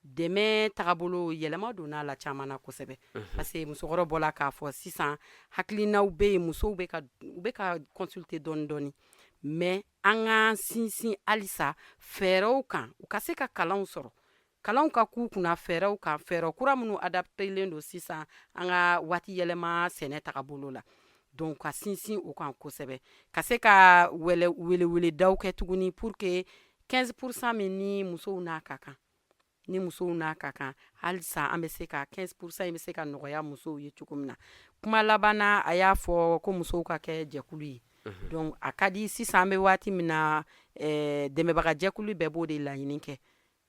dɛmɛ tagabolo yɛlɛma donna a la caman na kosɛbɛ, parce que musokɔrɔ bɔla k'a fɔ sisan, hakilinaw bɛ yen, musow bɛ ka u bɛ ka consulter dɔɔni dɔɔni, mais an k'an sinsin halisa fɛɛrɛw kan, u ka se ka kalanw sɔrɔ, kalanw ka k'u kunna fɛɛrɛw kan, fɛɛrɛ kura minnu adaptelen don sisan an ka waati yɛlɛma sɛnɛ tagabolo la. Donc ka sinsin o kan kosɛbɛ, ka se ka wele weleweledaw kɛ tuguni pour que 15% min ni musow n'a ka kan, ni musow n'a ka kan, halisa an bɛ se ka 15% in bɛ se ka nɔgɔya musow ye cogo min na. Kuma laban na, a y'a fɔ ko musow ka kɛ jɛkulu ye. Donc a ka di sisan, an bɛ waati min na, dɛmɛbaga jɛkulu bɛɛ b'o de laɲini kɛ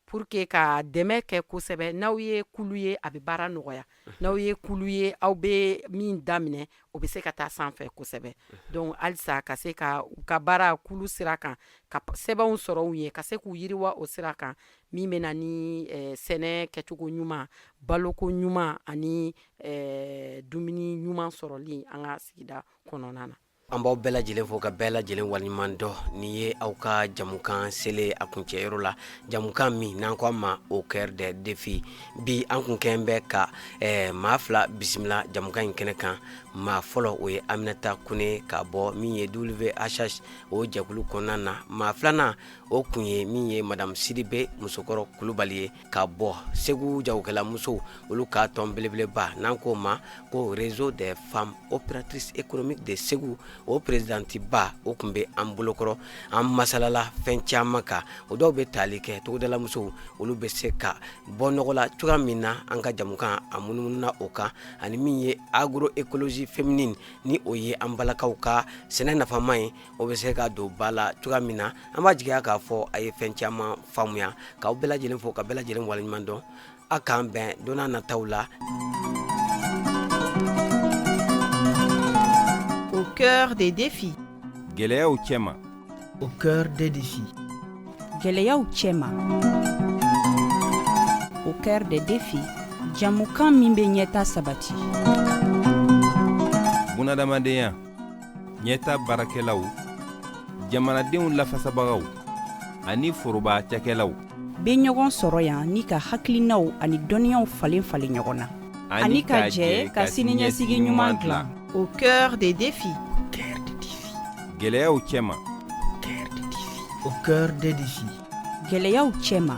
pour que ka dɛmɛ kɛ kosɛbɛ. N'aw ye kulu ye, a bɛ baara nɔgɔya. N'aw ye kulu ye, aw bɛ min daminɛ, o bɛ se ka taa sanfɛ kosɛbɛ. Donc halisa ka se ka u ka baara kulu sira kan, ka sɛbɛnw sɔrɔ u ye, ka se k'u yiriwa o sira kan, min bɛ na ni sɛnɛ kɛcogo ɲuman, baloko ɲuman ani dumuni ɲuman sɔrɔli an ka sigida kɔnɔna na. An b'aw bɛɛ lajɛlen fo ka bɛɛ lajɛlen waleɲuman dɔn. Nin ye aw ka jamukan selen a kuncɛyɔrɔ la, jamukan min n'an ko a ma Au cœur des défis. Bi an kun kɛn bɛ ka maa fila bisimila jamukan in kɛnɛ kan. Maa fɔlɔ, o ye Aminata Kone ka bɔ min ye WHH o jɛkulu kɔnɔna na. Maa filanan, o kun ye min ye Madame Sidibe Musokɔrɔ Kulubali ye ka bɔ Segu jagokɛlamusow olu ka tɔn belebeleba n'an k'o ma ko Réseau des femmes opératrices économiques de Segu, o présidente ba, o tun bɛ an bolokɔrɔ. An masalala fɛn caman kan, o dɔw bɛ tali kɛ togodalamusow olu bɛ se ka bɔ nɔgɔ la cogoya min na. An ka jamukan a munumununa o kan, ani min ye agroécologie féminine, ni o ye an balakaw ka sɛnɛ nafama ye, o bɛ se ka don ba la cogoya min na. An b'a jigiya k'a fɔ a ye fɛn caman faamuya. K'aw bɛɛ lajɛlen fo ka bɛɛ lajɛlen waleɲuman dɔn. A k'an bɛn don nataw la. Au cœur des défis. Gɛlɛyaw cɛma. Au cœur des défis. Gɛlɛyaw cɛma. Au cœur des défis, jamukan min bɛ ɲɛta sabati. Bunadamadenya ɲɛta baarakɛlaw, jamanadenw lafasabagaw ani foroba cakɛlaw bɛ ɲɔgɔn sɔrɔ yan ni ka hakilinaw ani dɔnniyaw falen falen ɲɔgɔn na ani ka jɛ ka siniɲɛsigi ɲuman dilan. Au cœur des défis. Gɛlɛyaw cɛma. Au cœur des défis. Gɛlɛyaw cɛma.